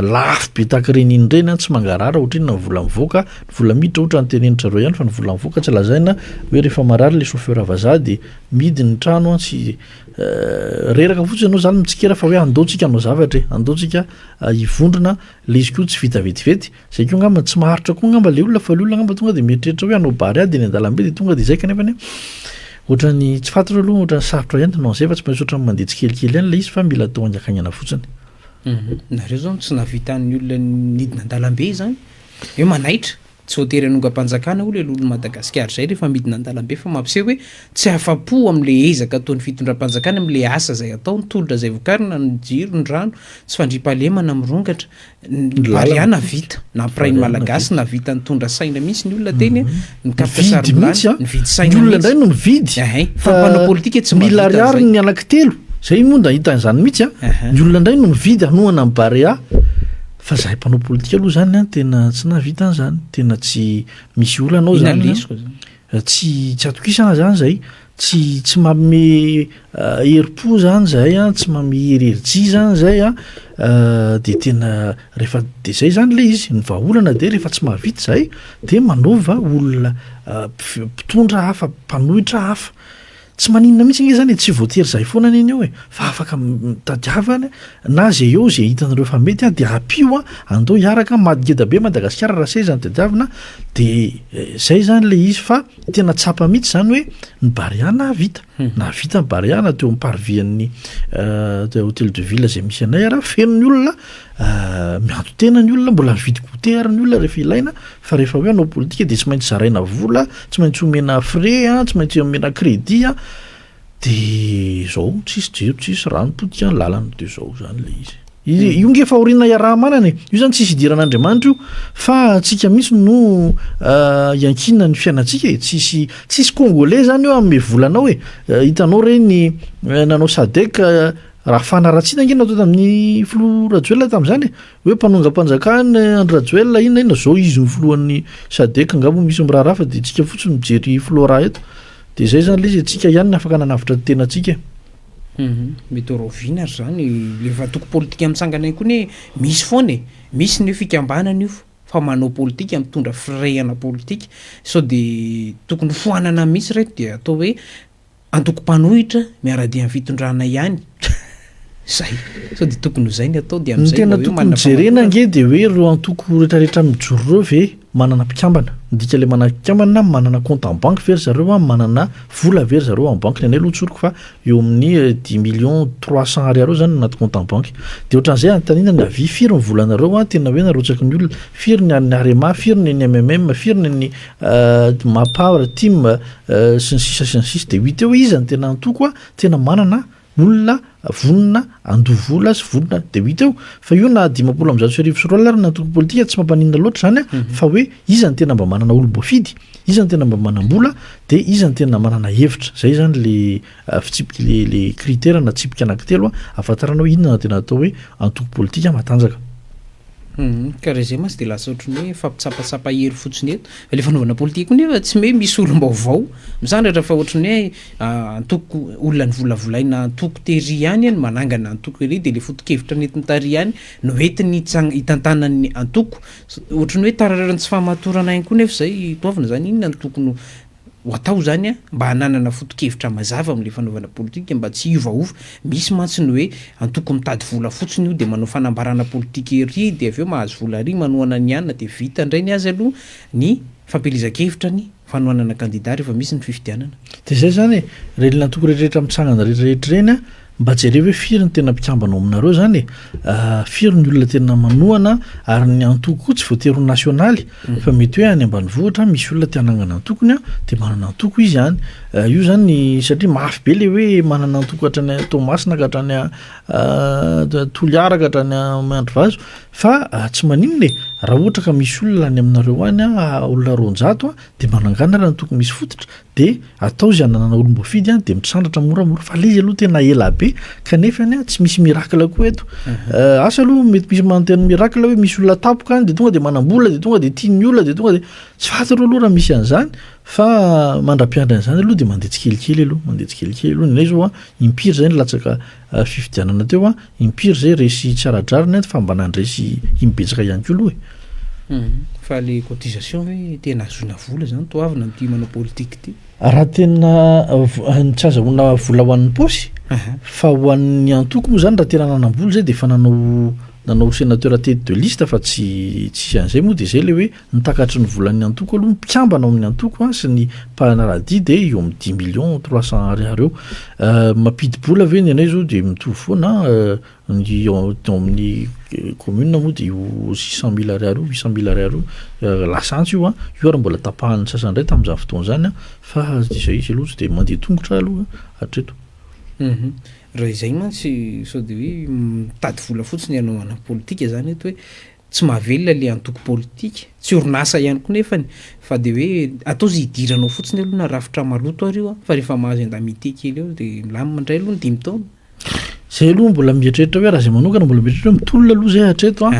lafo be tahaka ireny iny ireny an, tsy mangarahara ohatrinona ny vola mivoaka, ny vola miditra ohatra ny tenenin-dry zareo ihany fa ny vola mivoaka tsy lazaina hoe rehefa marary ilay chauffeur vazaha dia mihidy ny trano an, tsy reraka fotsiny ianao izany mitsikera fa hoe andao tsika hanao zavatra e, andao tsika hivondrona, ilay izy koa tsy vita vetivety. Zay koa angamba tsy maharitra koa angamba le olona fa le olona angamba tonga de mieritreritra hoe hanao bariady eny an-dalambe de tonga de izay kanefa anie ohatran'ny tsy fantatro aloha ohatran'ny sarotra ihany hanao an'izay fa tsy maintsy ohatran'ny mandeha tsikelikely ihany le izy fa mila atao haingakaingana fotsiny. Nareo zao no tsy nahavitan'ny olona nidina an-dalambe izany? Hoe manaitra, tsy voatery hanongam-panjakana hoy ilay loholon'i Madagasikara izay rehefa midina an-dalambe fa mampiseho hoe tsy afa-po amin'ilay ezaka ataon'ny fitondram-panjakana amin'ilay asa izay atao, ny tolotra izay vokarina, ny jiro, ny rano, tsy fandriampahalemana mirongatra. Ny Barea navita, nampiray ny Malagasy, navita nitondra saina mihitsy ny olona teny, nikapoka Mividy mihitsy an, nividy saina ny olona indray no mividy, Ehe, fa mpanao politika tsy mila mahavita ariary an'izay. ny anankitelo, zay moa nahita an'izany mihitsy an, ny olona indray no mividy hanohana ny Barea, fa zahay mpanao politika aloha zany an tena tsy nahavita an'izany, tena tsy misy olana ao Inona zany an, lesoka zany? tsy tsy atokisana zany zay, Tsy tsy manome herim-po zany zahay an, tsy manome hery-herijia zany zahay an, de tena rehefa de zay zany le izy, ny vahaolana de rehefa tsy mahavita zahay de manaova olona mpitondra hafa, mpanohitra hafa, tsy maninona mihitsy ange zany e, tsy voatery zahay foana anie ny eo e, fa afaka mitadiavana na ze eo ze hitanareo fa mety an de ampio an, andao hiaraka, ngeda be Madagasikara raha seza no tadiavina de zay zany le izy fa Tena tsapa mihitsy izany hoe ny Barea nahavita, nahavita ny Barea na teo amin'ny parvis-n'ny hôtel de ville izay misy anay ary feno ny olona, mianto-tena ny olona, mbola mividy goûter ary ny olona rehefa ilaina, fa rehefa hoe hanao politika dia tsy maintsy zaraina vola, tsy maintsy omena frais, tsy maintsy omena crédit, De zao tsisy jiro tsisy rano potika ny lalana de zao zany le izy. Io nge fahoriana iaraha-manana e, io zany tsisy idiran'Andriamanitra io fa antsika mihitsy no iankinan'ny fiainantsika e, tsisy tsisy congolais zany eo hanome vola anao e, hitanao reny nanao sadec raha fanaratsiana nge natao tamin'ny filoha Rajoelina tamin'izany e, hoe mpanongam-panjakana Andry Rajoelina inona inona, zao izy no filohan'ny sadec nga moa misy miraharaha fa de tsika fotsiny mijery flora eto. Dia izay izany ilay izy e, tsika ihany no afaka nanavotra ny tenantsika e. Mety ho rahoviana ary izany e, le antoko politika mitsangana iny koa anie misy foana e, misy ny hoe fikambanana io fa manao politika, mitondra firehana politika, sao de tokony foanana mihitsy ireto de atao hoe antoko mpanohitra miara-dia amin'ny fitondrana ihany, zay, sao de tokony ho zay ny atao de Ny amin'izay tena mba hoe tokony manana jerena famantarana. ange dia hoe ireo antoko retraretra mijoro ireo ve? manana mpikambana. Ny dikan'ilay manana mpikambana, manana compte en banque ve ry zareo an, manana vola ve ry zareo en banque. Ny anay aloha tsoriko fa eo amin'ny dix millions trois cents ariary eo zany anaty compte en banque. Dia ohatran'izay anontaniana ny avis, firy ny volanareo an, tena hoe narotsaky ny olona, firy ny an'ny Arema, firy ny an'ny MMM, firy ny an'ny Mapar, Tim, sy ny sisa sy ny sisa. Dia ho hita eo hoe iza no tena antoko tena manana olona vonona handoa vola sy vonona dia ho hita eo fa io na 1250 alina ary ny antoko politika tsy mampaninona loatra izany a fa hoe iza no tena mba manana olom-boafidy, iza no tena mba manam-bola dia iza no tena manana hevitra, izay izany le fitsipika le le critère na tsipika anankitelo ahafantarana hoe inona no tena atao hoe antoko politika matanjaka. Ka raha izay mantsy dia lasa ohatran'ny hoe mifampitsapatsapa hery fotsiny eto. Fa ilay fanaovana politika koa nefa tsy hoe misy olom-baovao misandratra fa ohatran'ny hoe antoko, olona novolavolaina antoko tery ihany no manangana antoko ery dia ilay foto-kevitra nentiny tary ihany no entiny hitantanany antoko. Ohatran'ny hoe tarairan'ny tsy fahamatorana ihany koa nefa izay toavina izany. Inona no tokony ho atao izany an, mba hananana foto-kevitra mazava amin'ilay fanaovana politika mba tsy hiovaova. Misy mantsy ny hoe antoko mitady vola fotsiny io dia manao fanambarana politika ery dia avy eo mahazo vola ary manohana ny anona dia vita indray ny azy aloha ny fampielezan-kevitra ny fanohanana kandida rehefa misy ny fifidianana. Dia izay izany e, ireny antoko rehetrarehetra mitsangana rehetrarehetra ireny an, Mba jereo hoe firy ny tena mpikambana ao aminareo zany e, firy ny olona tena manohana ary ny antoko koa tsy voatery ho nasionaly fa mety hoe any ambanivohitra misy olona te hanangana antokony an, de manana antoko izy any, io zany satria mafy be le hoe manana antoko hatrany Toamasina ka hatrany Toliara ka hatrany Miandrivazo fa tsy maninona e, raha ohatra ka misy olona any aminareo any an, olona 200 an, de manangana ary antoko misy fototra De atao izay hananana olom-boafidy an, de misandratra moramora, fa le izy aloha tena ela be, kanefa anie tsy misy miracle koa eto, asa aloha mety misy manantena miracle hoe misy olona tampoka any de tonga de manam-bola de tonga de tian'ny olona de tonga de, tsy fantatro aloha raha misy an'izany fa mandra-piandry an'izany aloha de mandeha tsikelikely aloha, mandeha tsikelikely aloha, ny anay zao an impiry zay nilatsaka fifidianana teo an, impiry zay resy tsy ara-drariny an fa mba nandresy im-betsaka ihany koa aloha e. Fa le cotisation ve tena ahazoana vola zany toavina amin'ity manao politique ity? Raha tena tsy azahoana vola ho an'ny paosy fa ho an'ny antoko moa zany raha tena nanam-bola zay de efa nanao nanao sénateur tête de liste fa tsy tsisy an'izay moa de zay le hoe ny takatry ny volan'ny antoko aloha ny mpikambana ao amin'ny antoko sy ny mpanaradia de eo amin'ny dix millions trois cent ariary eo. Mampidi-bola ve ny anay zao de mitovy foana Ny ao amin'ny commune moa dia io 600 mille ariary io, 800 mille ariary io, lasantsy io an, io ary mbola tapahan'ny sasany indray tamin'izany fotoana izany an, fa izay izy aloha tsy dia mandeha tongotra aloha hatreto. Raha izay mantsy sao dia hoe mitady vola fotsiny hanaovana politika izany eto hoe tsy mahavelona le antoko politika, tsy orinasa ihany koa nefany fa dia hoe atao izay hidiranao fotsiny aloha na rafitra maloto ary io an, fa rehefa mahazo indemnité kely eo dia milamina indray aloha ny dimy taona. Zay aloha mbola mieritreritra hoe raha zay manokana mbola mieritreritra hoe mitolona aloha zay hatreto an,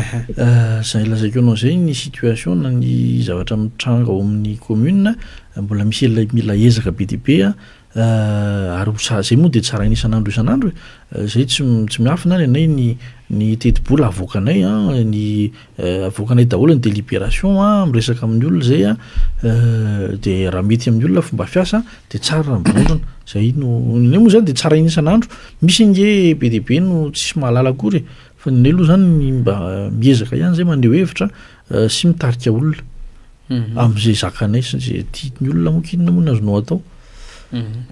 zay lazaiko anao zay ny situation na ny zavatra mitranga ao amin'ny commune mbola misy ela mila ezaka be dia be an, ary ho sa- zay moa de tsaraina isan'andro isan'andro e, zay tsy tsy miafina ny anay ny ny tetibola avoakanay an, ny avoakanay daholo ny délibération an, miresaka amin'ny olona zay an, de raha mety amin'ny olona fomba fiasa de tsara raha mivondrona, zay no, ny anay moa zany de tsaraina isan'andro, misy ange be dia be no tsisy mahalala akory e, fa ny anay aloha zany mba miezaka ihany zay maneho hevitra sy mitarika olona am'zay zakanay sy zay tian'ny olona moa k'inona moa no azonao atao.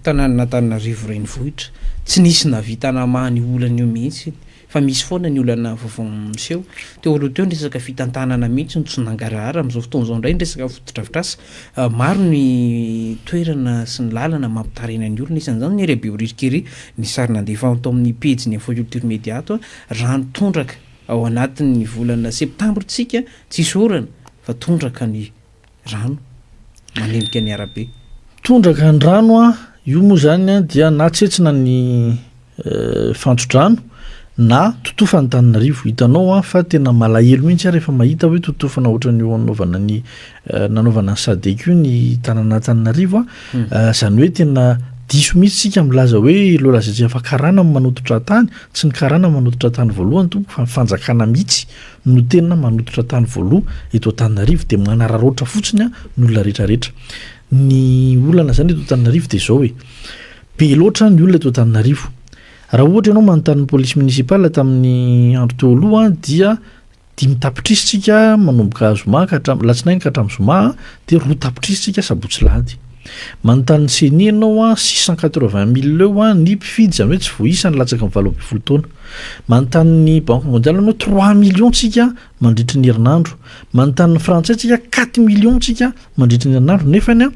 Tanànan'Antananarivo renivohitra, tsy nisy nahavita namaha an'io olana io mihitsy. Fa misy foana ny olana vaovao miseho. Teo aloha teo ny resaka fitantanana mihitsy no tsy nangarahara, amin'izao fotoana izao indray ny resaka fotodrafitrasa. Maro ny toerana sy ny lalana mampitaraina ny olona, isan'izany ny ery Behoririka ery, ny sary nandefa tao amin'ny pejin'ny Info Culture Media ato, rano tondraka ao anatin'ny volana septambra tsika, tsisy orana fa tondraka ny rano manenika ny arabe. Tondraka ny rano an, io moa zany an dia na tsetsina ny fantso-drano na totofa Antananarivo. Hitanao an fa tena malahelo mihitsy aho rehefa mahita hoe totofana ohatran'io anaovana ny nanaovana ny Sadec io ny tanàna Antananarivo an. Izany hoe tena diso mihitsy isika milaza hoe ireo lazaintsika fa karana no manototra tany, tsy ny karana no manototra tany voalohany tompoko fa ny fanjakana mihitsy no tena manototra tany voaloha eto Antananarivo dia manararaotra fotsiny ny olona rehetra rehetra. Ny olana izany eto Antananarivo dia izao e, be loatra ny olona eto Antananarivo. Raha ohatra ianao manontany ny police municipale tamin'ny andro teo aloha dia. 5 tapitrisa tsika manomboka zoma ka hatramin'ny latsinainy ka hatramin'ny zoma dia 2 tapitrisa tsika sabotsy lahady. Manontany ny ceni ianao an, 680 mille eo an ny mpifidy izany hoe tsy voaisa ny latsaky ny 18 taona. Manontany ny banque mondiale ianao 3 millions tsika mandritry ny herinandro. Manontany ny frantsay tsika 4 millions tsika mandritry ny herinandro nefany an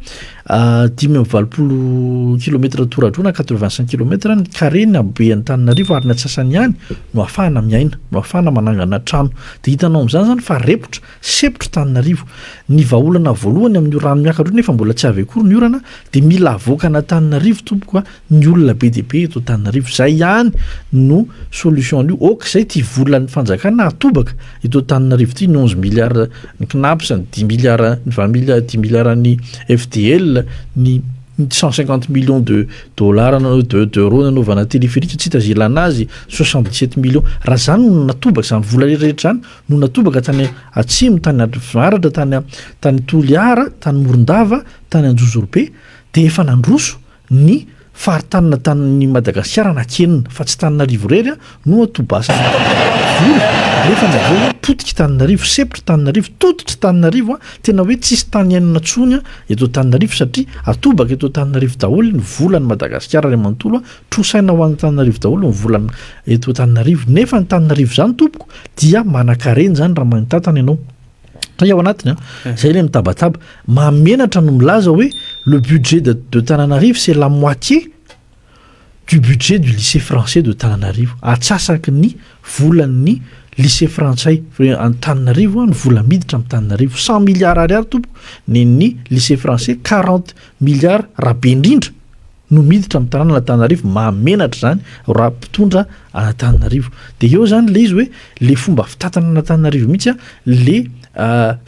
85 kilomètre toradroa na 85 kilomètre ny carré ny habe Antananarivo ary ny atsasany ihany no ahafahana miaina, no ahafahana manangana trano. Dia hitanao amin'izany izany fa repotra, sepotra Antananarivo. Ny vahaolana voalohany amin'io rano miakatra io nefa mbola tsy avy akory ny orana dia mila avoaka an'Antananarivo tompoko a, ny olona be dia be eto Antananarivo. Izay ihany no solution an'io. Ok izay ity volan'ny fanjakana atobaka eto Antananarivo ity, ny onze milliards ny CNAPS, ny dix milliards, ny vingt milliards, dix milliards ny FDL, ny 150 millions de dollars na de d'euros nanaovana téléphérique tsy hita izay ilana azy, 77 millions. Raha izany no natobaka, izany vola rehetra izany no natobaka tany atsimo, tany avaratra, tany tany Toliara, tany Morondava, tany Anjozorobe dia efa nandroso ny faritanin'Antanin'i Madagasikara anaky enina fa tsy Tananarivo irery no atobasana vola nefa ny avy eo potika Tananarivo, sepotra Tananarivo, tototra Tananarivo, tena hoe tsisy tany iainana intsony eto Antananarivo satria atobaka eto Antananarivo daholo ny volan'i Madagasikara iray manontolo, trosaina ho an'Antananarivo daholo ny vola eto Antananarivo nefa Antananarivo izany tompoko dia manankarena izany raha mahay mitantana ianao. Satria ao anatiny an, zay le mitabataba. Mahamenatra no milaza hoe le budget de de Tananarive c'est la moitié du budget du lycée français de Tananarivo. Atsasaky ny volan'ny lycée frantsay Antananarivo ny vola miditra amin'ny Tananarivo. 100 milliards ariary tompoko nen'ny lycée français, 40 milliards raha be indrindra. no miditra amin'ny tanàna an'Antananarivo, mahamenatra izany raha mpitondra an'Antananarivo. Dia eo izany ilay izy hoe le fomba fitantanana an'Antananarivo mihitsy an, le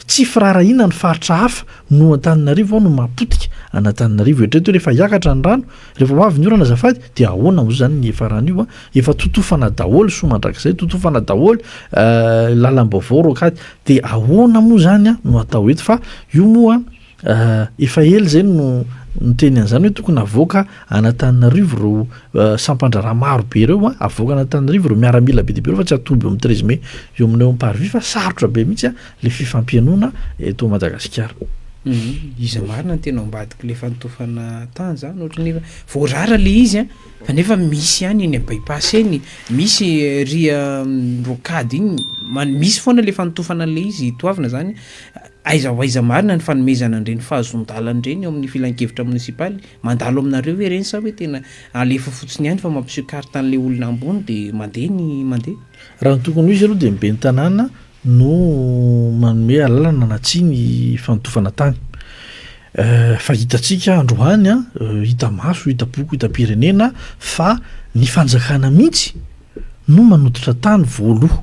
tsy firaharahiana ny faritra hafa noho Antananarivo no mahapotika an'Antananarivo. Eritrereto hoe rehefa hiakatra ny rano, rehefa ho avy ny orana azafady, dia ahoana moa izany ny hiafaran'io an? Efa totofana daholo soa mandrakizay, totofana daholo lalam-baovao rocade, dia ahoana moa izany no atao eto fa io moa Efa ela izay no niteny an'izany hoe tokony havoaka an'Antananarivo ireo sampan-draharaha maro be ireo an, avoaka an'Antananarivo ireo miaramila be dia be ireo fa tsy atoby eo amin'ny treize mai eo amin'ny eo amin'ny parvis fa sarotra be mihitsy ilay fifampihainoana eto Madagasikara. Iza marina no tena ao ambadik'ilay fanotofana tany zany? Ohatran'ny efa voarara le izy an, fa nefa misy ihany eny amin'ny by-pass eny, misy ery amin'ny rocade iny, misy foana le fanotofana an'le izy toavina zany. Aiza ho aiza marina ny fanomezana an'ireny fahazoan-dalana ireny eo amin'ny filankevitra monisipaly? Mandalo aminareo ve ireny sa hoe tena alefa fotsiny ihany fa mampiseho carte an'ilay olona ambony dia mandeha ny mandeha? Raha ny tokony ho izy aloha dia ny ben'ny tanàna no manome alalana na tsia ny fanotofana tany. Fa hitantsika androany, hita maso, hita boko, hitam-pirenena fa ny fanjakana mihitsy no manototra tany voaloha.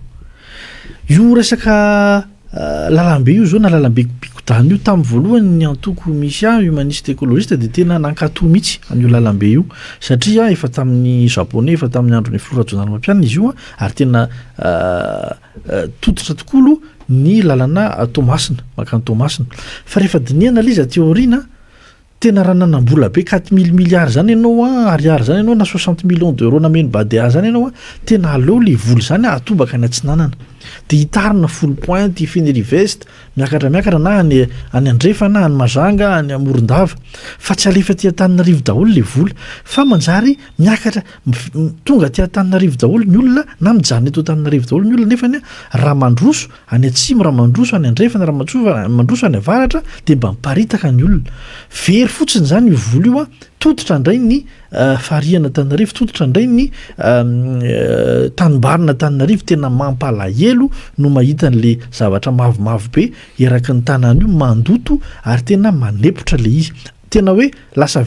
Io resaka Lalambe io zao na lalambe Bikodana io, tamin'ny voalohany ny antoko misy ahy humaniste écologiste dia tena nankato mihitsy an'io lalambe io satria efa tamin'ny japonais efa tamin'ny andron'ny filoha Rajaonarimampianina izy io ary tena tototra tokoa aloha ny lalana Toamasina mankany Toamasina fa rehefa dinihana ilay izy aty aoriana Tena raha nanam-bola be quatre mille milliards zany ianao an, ariary zany ianao na soixante millions d'euros nameno Badea zany ianao an, tena aleo le vola zany atobaka any atsinanana. De hitarina Foulpointe, Fenerive-Est, miakatra miakatra na any any andrefana, any Majanga, any Morondava. Fa tsy alefa aty Antananarivo daholo le vola. Fa manjary miakatra, tonga aty Antananarivo daholo ny olona na mijanona eto Antananarivo daholo ny olona nefany raha mandroso Any atsimo raha mandroso, any andrefana raha matsofa, mandroso any avaratra dia mba miparitaka ny olona. Very fotsiny izany io vola io an, tototra indray ny farihan'Antananarivo, tototra indray ny tanimbarin'Antananarivo, tena mampalahelo no mahita an'le zavatra mavomavo be eraky ny tanàna io, mandoto ary tena manepotra le izy. Tena hoe lasa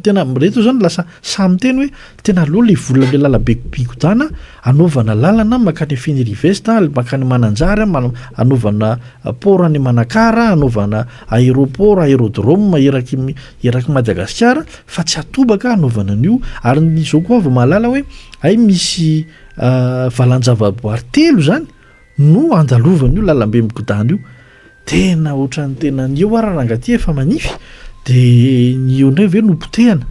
tena reto zany lasa sahy miteny hoe tena aleo le vola amle lalabe bigodana anaovana lalana mankany Fenerive-Est mankany Mananjary anaovana port any Manakara anaovana aéroport aérodrome eraky eraky Madagasikara fa tsy atobaka anaovana an'io ary ny zao koa vao mahalala hoe hay misy valan-javaboary telo zany no andalovana io lalambe migodana io Tena ohatran'ny tena ny eo ara ranga ty efa manify de ny eo indray ve no potehana?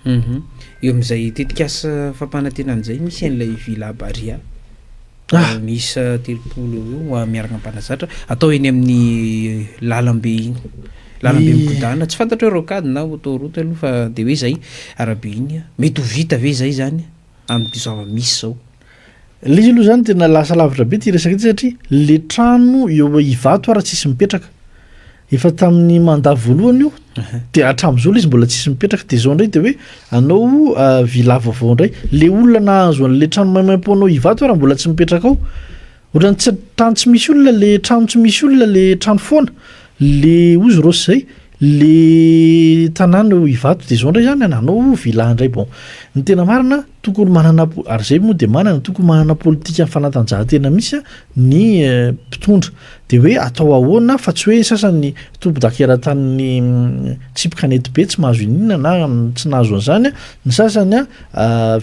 Eo amin'izay tetikasa fampanantenana izay misy an'ilay Villa Baria. Ah! Miisa 30 eo eo miaraka amin'ny mpanazatra, atao eny amin'ny lalambe iny. Lalambe migodàna, tsy fantatro hoe rocade na autoroute aloha fa dia hoe izay arabe iny. Mety ho vita ve izay izany amin'ity zava-misy izao? Ilay izy aloha izany tena lasa lavitra be ity resaka ity satria le trano eo Ivato ara tsisy mipetraka. Efa tamin'ny mandat voalohany io de hatramin'izao le izy mbola tsisy mipetraka de zao indray de hoe anao villa vaovao indray. Le olona nahazo an'le trano maimaimpoana ao Ivato ara mbola tsy mipetraka ao. Ohatran'ny tsy trano tsy misy olona le trano tsy misy olona le trano foana. Le hozy Rossy zay le tanàna eo Ivato de zao indray zany anao villa indray bon. Ny tena marina tokony manana ary zay moa de manana tokony manana politikan'ny fanatanjahantena mihitsy ny mpitondra. Dia hoe atao ahoana fa tsy hoe sasany tompon-daka eran-tanin'ny tsipy kanety be tsy mahazo ininona na tsy nahazo an'izany, ny sasany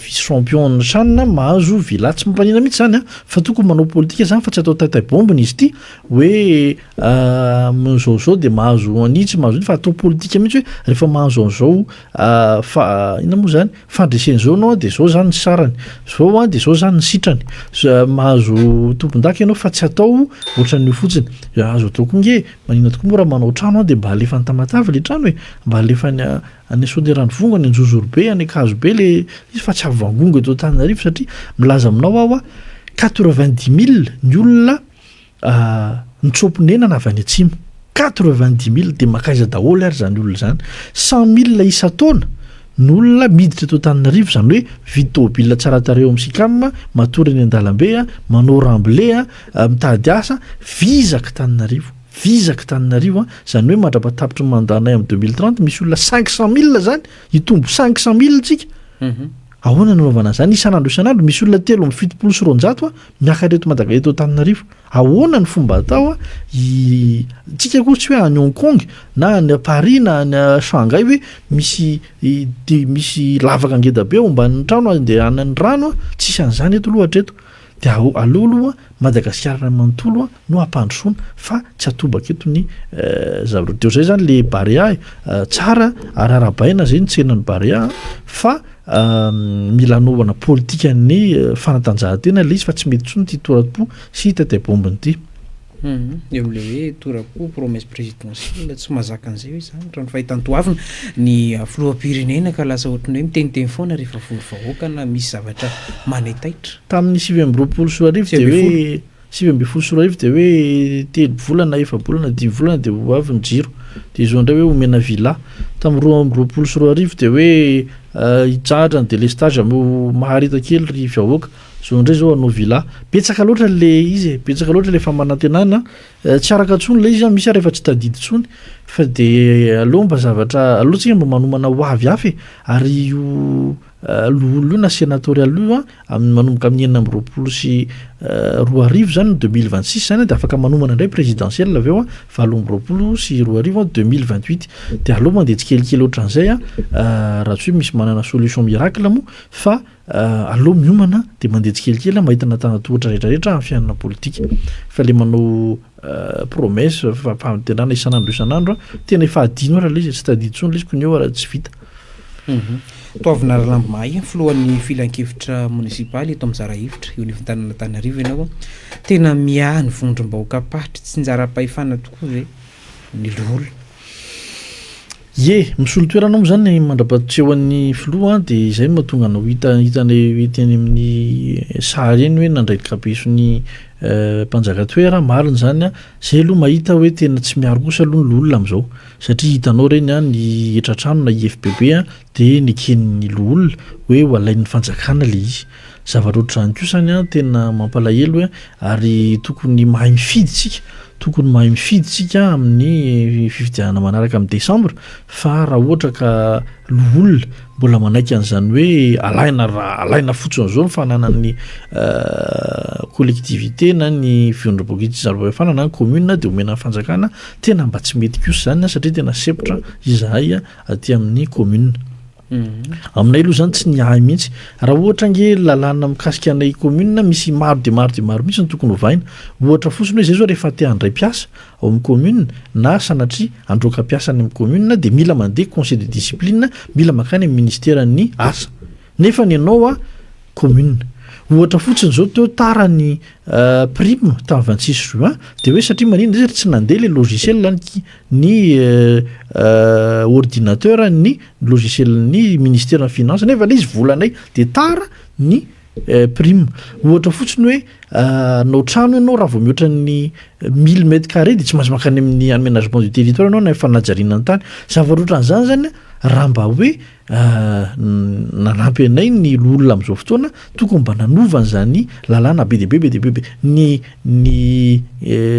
vice champion ny CHAN mahazo villa, tsy mampanina mihitsy izany fa tokony manao politika izany fa tsy atao taitay bombina izy ity hoe zao zao dia mahazo an'itsy mahazo an'itsy fa atao politika mihitsy hoe rehefa mahazo an'izao fa inona moa izany Fandresena izao ianao dia izao izany ny sarany, izao an dia izao izany ny sitrany, mahazo tompon-daka ianao fa tsy atao ohatran'io fotsiny, azo atao koa nge, maninona tokoa moa raha manao trano an dia mba alefa any Tamatave ilay trano e, mba alefa any any Soanierana-Ivongo, any Anjozorobe, any Ankazobe ilay izy fa tsy avangongo eto Antananarivo satria milaza aminao aho a 90 mille ny olona Nitsoa-ponenana avy any atsimo. 90 000 dia mankaiza daholo ary izany olona izany? 100 000 isan-taona no olona miditra eto Antananarivo, izany hoe mividy tômôbila tsara tarehy ao amin'ny Sicam, matory eny an-dalambe, manao remblai, mitady asa, vizaka Antananarivo, vizaka Antananarivo, izany hoe mandra-pahatapitry ny mandat-nay amin'ny 2030 misy olona 500 000 izany, hitombo 500 000 tsika. Ahoana no anaovana an'izany? Isan'andro isan'andro misy olona 273 miakatra eto Madaga eto Antananarivo. Ahoana ny fomba atao i tsika akory tsy hoe any Hong Kong na any Paris na any Shanghai hoe misy de misy lavaka ngeda be ao ambanin'ny trano andehanan'ny rano, tsisy an'izany eto aloha hatreto. De aleo aloha Madagasikara iray manontolo no hampandrosoana fa tsy atobaka eto ny zavatra. De zay zany le Barea e, tsara ary arahabaina zay ny tsenan'ny Barea fa mila anaovana politikan'ny fanatanjahantena le izy fa tsy mety intsony ity tora-po sy taitaim-bombina ity. Eo amin'ilay hoe tora-po, promesse présidentielle, tsy mahazaka an'izay hoe izany raha ny fahitan-toavina ny filoham-pirenena ka lasa ohatran'ny hoe miteniteny foana rehefa vory vahoaka na misy zavatra manaitaitra. Tamin'ny 2029 dia hoe 2019 dia hoe telo volana, efa-bolana, dimy volana dia ho avy ny jiro. Dia izao indray hoe omena villa. Tamin'ny 2022 dia hoe hitsahatra ny délestage ameo mahareta kely ry vahoaka. Izao indray izao hanao villa. Betsaka loatra le izy e, betsaka loatra le famanantenana. Tsy araka intsony le izy an, misy ary efa tsy tadidy intsony. Fa dia aleo mba zavatra, aleo tsika mba manomana ho avy hafa e. Ary io loholona io na senatorial io an, amin'ny manomboka amin'ny 2026 izany, 2026 izany dia afaka manomana indray présidentielle avy eo an, 2028 an, 2028. Dia aleo mandeha tsikelikely ohatran'izay an, raha tsy hoe misy manana solution miracle moa fa aleo miomana dia mandeha tsikelikely mahita ny antanantohatra rehetra rehetra amin'ny fiainana politika. Fa le manao promesse, fampanantenana isan'andro isan'andro, tena efa adino ary ilay izy, tsy tadidy intsony ilay izy, koa ny eo ary tsy vita. Toavina Ralambo Mahay, filohan'ny filankevitra monisipaly eto amin'ny Zarahevitra, eo anivon'ny tanàn'Antananarivo ianao. Tena miahy ny vondrom-bahoakam-paritry tsinjaram-pahefana tokoa ve ny loholona? Ie, misolo toerana moa izany mandra-pahatrehan'ny filoha dia izay no mahatonga anao hita hitanay teny amin'ny sary eny hoe nandray kabeson'ny mpanjaka toera, marina izany an, izay aloha mahita hoe tena tsy miaro kosa aloha ny loholona amin'izao. Satria hitanao ireny an, ny hetratrano na IFBB an, dia neken'ny loholona hoe ho alain'ny fanjakana ilay izy. Zavatra ohatr'izany koa izany an, tena mampalahelo hoe, ary tokony mahay mifidy isika, tokony mahay mifidy isika amin'ny fifidianana manaraka amin'ny desambra, fa raha ohatra ka loholona mbola manaiky an'izany hoe alaina raha alaina fotsiny izao ny fananan'ny collectivité na ny vondrom-bokintsizarofahefana na ny commune dia omena ny fanjakana, Tena mba tsy mety kosa izany satria tena sempotra izahay aty amin'ny commune. Aminay aloha izany tsy niahy mihitsy. Raha ohatra ange lalàna mikasika anay commune misy maro dia maro dia maro mihitsy ny tokony hovaina. Ohatra fotsiny hoe izay izao rehefa te handray mpiasa ao amin'ny commune na sanatria handroaka mpiasa any amin'ny commune dia mila mandeha conseil de discipline, mila mankany amin'ny ministeran'ny asa. Nefa ny anao a commune. Ohatra fotsiny izao teo tara ny prime tamin'ny 26 juin de hoe satria maninona izy ry tsy nandeha le logiciel ny ny ordinateur ny logiciel ny ministère ny finance nefa le izy volanay de tara ny prime. Ohatra fotsiny hoe hanao trano ianao raha vao mihoatra ny mille mètres carrés de tsy maintsy mankany amin'ny aménagement du territoire ianao na fanajariana ny tany. Zavatra ohatran'izany zany raha mba hoe nanampy anay ny loholona amin'izao fotoana tokony mba nanova an'izany lalàna be dia be be dia be be ny ny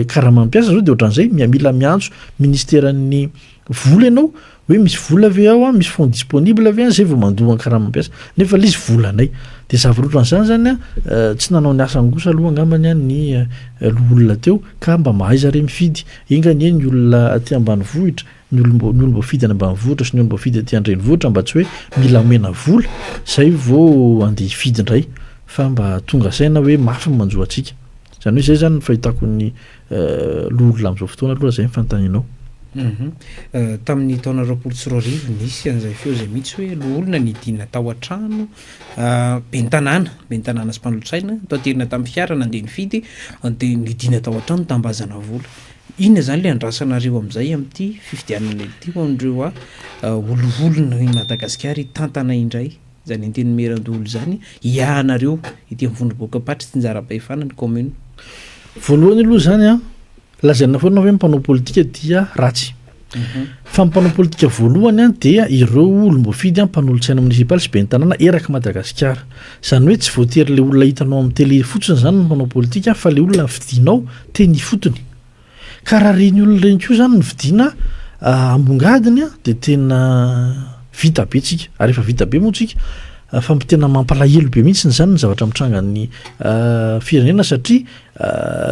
karama mpiasa zao de ohatran'izay mila miantso ministeran'ny vola ianao hoe misy vola ve ao an, misy fonds disponible ve an, zay vao mandoa ny karama mpiasa nefa le izy volanay de zavatra ohatran'izany zany an tsy nanao ny asany kosa aloha angambany an ny loholona teo ka mba mahaiza re mifidy, enga anie ny olona aty ambanivohitra ny olom-bo- ny olom-boafidy any ambanivohitra sy ny olom-boafidy aty an-drenivohitra mba tsy hoe mila omena vola zay vao andeha hifidy indray fa mba tonga saina hoe mafy ny manjo antsika. Izany hoe izay zany ny fahitako ny loholona amin'izao fotoana aloha zay ny fanontanianao. Tamin'ny taona 2020 nisy an'izay feo izay mihitsy hoe loholona nidina tao an-trano, ben'ny tanàna, ben'ny tanàna sy mpanolotsaina, notaterina tamin'ny fiara nandeha nifidy dia nidina tao an-trano nitambazana vola. Inona izany ilay andrasanareo amin'izay amin'ity fifidianana ity ho an'ireo ololon'i Madagasikara hitantana indray izany Antenimierandoholona izany hiahanareo ety amin'ny vondrom-boakam-paritry Tsinjaram-pahefana ny kaominina? Voalohany aloha izany an, lazaina foana hoe ny mpanao politika dia ratsy. Fa ny mpanao politika voalohany an dia ireo olom-boafidy an, mpanolotsaina monisipaly sy ben'ny tanàna erak'i Madagasikara. Izany hoe tsy voatery ilay olona hitanao amin'ny tele fotsiny izany no mpanao politika fa ilay olona fidinao teny ifotony. Ka raha ireny olona ireny koa izany no vidiana ambongadiny dia tena vita be tsika, ary efa vita be moa tsika, fa tena mampalahelo be mihitsy izany ny zavatra mitranga ny firenena satria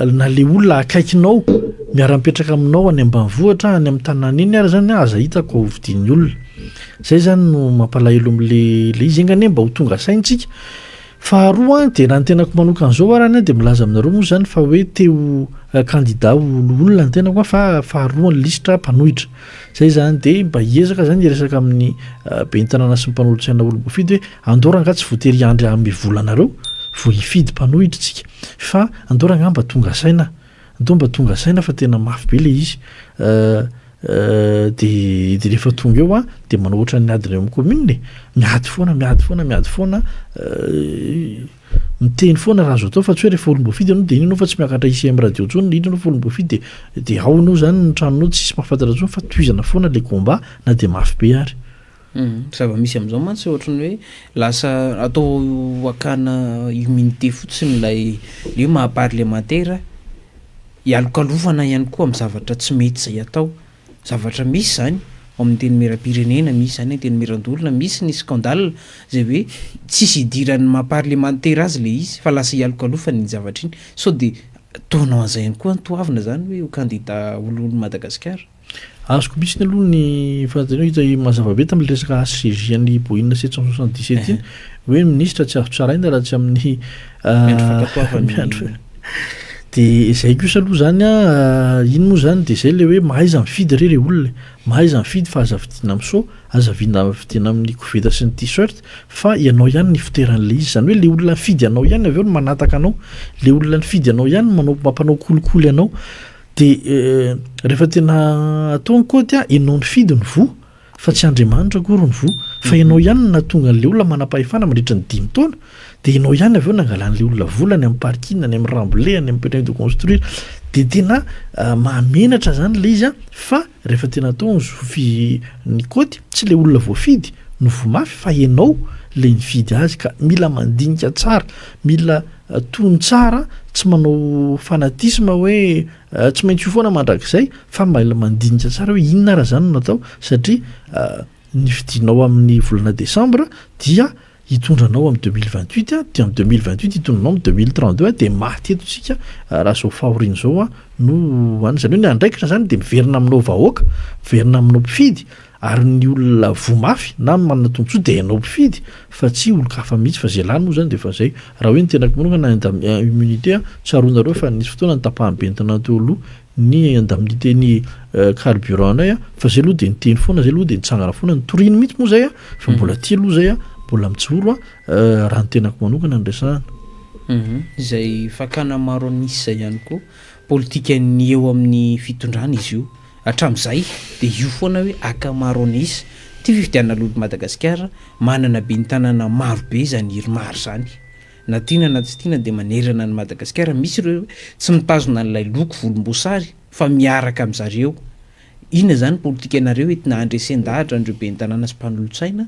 na le olona akaikinao miara-mipetraka aminao any ambanivohitra any amin'ny tanàna iny ary zany aza hitako ho vidian'ny olona. Zay zany no mampalahelo am'le le izy, enga anie mba ho tonga saina tsika. Faharoa dia raha ny tenako manokana izao arany dia milaza aminareo moa izany fa hoe te ho kandida ho loholona ny tenako fa faharoa ny lisitra mpanohitra. Zay izany dia mba hiezaka izany hiresaka amin'ny ben'ny tanàna sy ny mpanolotsaina olom-boafidy hoe andao rangahy tsy voatery hiandry hanome vola anareo vao hifidy mpanohitra isika fa andao rangahy mba tonga saina, andao mba tonga saina fa tena mafy be ilay izy. De de rehefa tonga eo an, de manao ohatran'ny adina eo amin'ny commune e, miady foana, miady foana, miady foana, miteny foana raha azo atao fa tsy hoe rehefa olom-boafidy ianao de iny ianao fa tsy miakatra ICM radio intsony, iny ianao fa olom-boafidy de de ao ianao zany ny tranonao tsisy mahafantatra intsony fa tohizana foana le combat na de mafy be ary. Zava-misy amin'izao mantsy ohatran'ny hoe lasa atao hakana immunité fotsiny ilay le hoe maha parlemantera. Ialokalofana ihany koa amin'ny zavatra tsy mety izay atao. Zavatra misy izany ao amin'ny Antenimierampirenena, misy izany Antenimierandoholona, misy ny scandale izay hoe tsisy idiran'ny maha parlemantera azy ilay izy fa lasa ialokalofana iny zavatra iny. Sao dia toa hanao an'izay ihany koa ny toavina izany hoe ho kandida ho loholon'i Madagasikara? Azoko mihitsy aloha ny fanontaniana hita mazava be tamin'ilay resaka HCJ an'ny Boeing 777 iny hoe ny minisitra tsy azo tsaraina raha tsy amin'ny miandry fankatoavana dia izay kosa aloha zany a iny moa zany dia izay le hoe mahaiza mifidy re re olona e. Mahaiza mifidy fa aza vidiana amin'ny seau, aza vidiana amin'ny koveta sy ny t-shirt fa ianao ihany ny fitoeran'ilay izy. Izany hoe le olona nifidy anao ihany avy eo no manataka anao, le olona nifidy anao ihany no manao mampanao kolikoly anao. Dia rehefa tena atao ny kaoty a, ianao nifidy ny voa fa tsy Andriamanitra akory ny voa, fa ianao ihany no nahatonga an'ilay olona manam-pahefana mandritra ny dimy taona, dia ianao ihany avy eo nangalan'ilay olona vola any amin'ny parking, any amin'ny remblai, any amin'ny permis de construire, dia tena mahamenatra izany ilay izy a, fa rehefa tena atao ny zo fi- ny kaoty, tsy ilay olona voafidy no voa mafy fa ianao ilay nifidy azy, ka mila mandinika tsara, mila Tony tsara, tsy manao fanatisme hoe tsy maintsy io foana mandrakizay fa mila mandinika tsara hoe inona ara zany no natao satria ny fidinao amin'ny volana desambra dia hitondra anao amin'ny 2028 dia amin'ny 2028 hitondra anao amin'ny 2032 dia maty eto tsika raha zao fahoriana zao no any. Izany hoe ny andraikitra zany dia miverina aminao vahoaka, miverina aminao mpifidy Ary ny olona voa mafy na manana tombotsoa dia ianao mpifidy fa tsy olon-kafa mihitsy fa izay lany moa izany dia efa izay. Raha hoe ny tenako manokana immunité an, tsaroanareo fa nisy fotoana nitapahan'ny ben'ny tanàna teo aloha ny indemnité ny carburant anay an, fa izay aloha dia niteny foana, izay aloha dia nitsangana foana, nitoriany mihitsy moa izay an, fa mbola aty aloha izay an, mbola mijoro an, raha ny tenako manokana no resahana. Izay fakana maro an'isa ihany koa. Politikan'ny eo amin'ny fitondrana izy io. Hatramin'izay dia io foana hoe haka maro an'isa. Ity fifidianana lolon'i Madagasikara, manana ben'ny tanàna maro be izany IRMAR izany. Na tiana na tsy tiana dia manerana an'i Madagasikara misy ireo tsy mitazona an'ilay loko volomboasary fa miaraka amin-dry zareo. Inona izany ny politikanareo entina handresen-dahatra an'ireo ben'ny tanàna sy mpanolotsaina?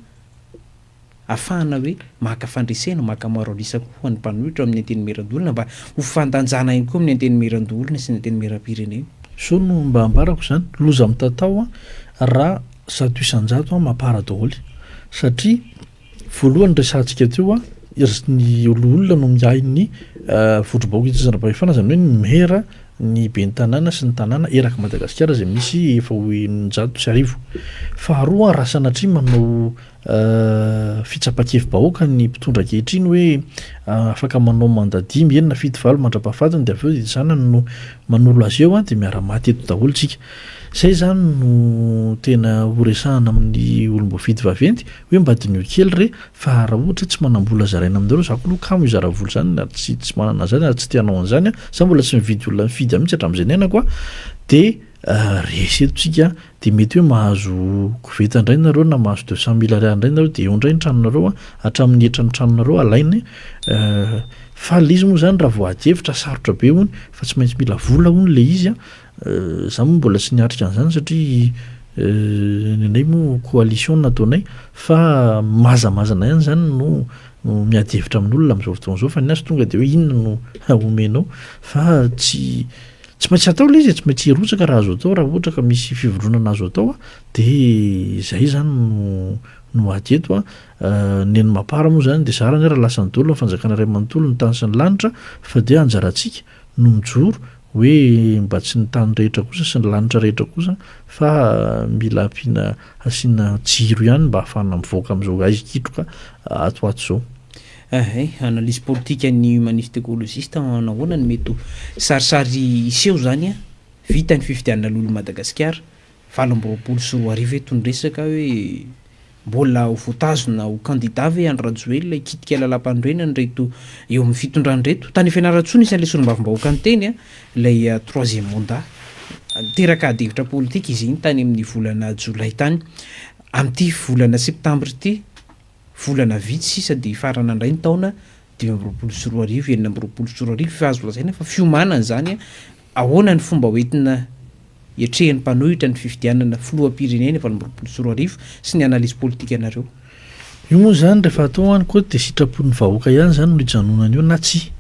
Ahafahana hoe maka fandresena, maka maro an'isa koa ho an'ny mpanohitra ao amin'ny Antenimierandoholona mba ho fandanjana ihany koa amin'ny Antenimierandoholona sy ny Antenimierampirenena. Zao no mba ambarako zany, loza mitatao raha 100% mapara daholo satria voalohany resahantsika teo ny loholona no miahy ny vondrom-bahoaka itsinjaram-pahefana izany hoe ny maire, ny ben'ny tanàna sy ny tanàna erak'i Madagasikara izay misy efa ho 1600. Faharoa raha sanatria manao fitsapan-kevi-bahoaka ny mpitondra ankehitriny hoe afaka manao mandat dimy, enina, fito, valo mandra-pahafatiny dia avy eo dia zanany no manolo azy eo dia miara-maty eto daholo tsika. Izay izany no tena ho resahana amin'ny olom-boafidy vaventy hoe mba diniho kely re fa raha ohatra tsy manam-bola zaraina aminareo, za koa aloha kamo hizara vola izany ary tsy tsy manana an'izany ary tsy te hanao an'izany aho, za mbola tsy nividy olona nifidy ahy mihitsy hatramin'izay niainako an, dia resy eto tsika dia mety hoe mahazo koveta indray nareo na mahazo 200 mille ariary indray nareo dia eo indray ny tranonareo an, hatramin'ny hetran'ny tranonareo alainy fa le izy moa zany raha vao ady hevitra sarotra be hono fa tsy maintsy mila vola hono le izy an, za moa mbola tsy niatrika an'izany satria ny anay moa coalition no nataonay fa mazamazana ihany zany no miady hevitra amin'olona amin'izao fotoana izao fa ny azy tonga dia hoe inona no omenao fa tsy Tsy maintsy atao ilay izy e, tsy maintsy hirotsaka raha azo atao, raha ohatra ka misy fivondronana azo atao dia izay izany no no ady eto an. Ny an'ny Mapar moa izany dia zara anie raha lasany daholo ny fanjakana iray manontolo ny tany sy ny lanitra fa dia anjarantsika no mijoro hoe mba tsy ny tany rehetra kosa sy ny lanitra rehetra kosa fa mila ampiana asiana jiro ihany mba ahafahana mivoaka amin'izao haizikitroka ato ho ato izao. Ehe, analyse politique an'ny humaniste ecologiste manahoana no mety ho sarisary hiseho zany an, vita ny fifidianana lolo Madagasikara 2028 eto ny resaka hoe mbola ho voatazona ho candidat ve Andry Rajoelina hikitika lalampanorenana ireto eo amin'ny fitondrana ireto, tany Fianarantsoa nisy an'ilay solombavambahoaka niteny an, ilay troisième mandat, niteraka adihevitra politika izy iny tany amin'ny volana jolay tany, amin'ity volana septambra ity. Volana vitsy sisa dia hifarana indray ny taona 2025, 2026, efa azo lazaina fa fiomanana izany, ahoana ny fomba hoentina hiatrehan'ny mpanohitra ny fifidianana filoham-pirenena 2028 sy ny analyse politikanareo? Io moa izany rehefa atao any koa dia sitrapon'ny vahoaka ihany izany no hijanonana eo na tsia.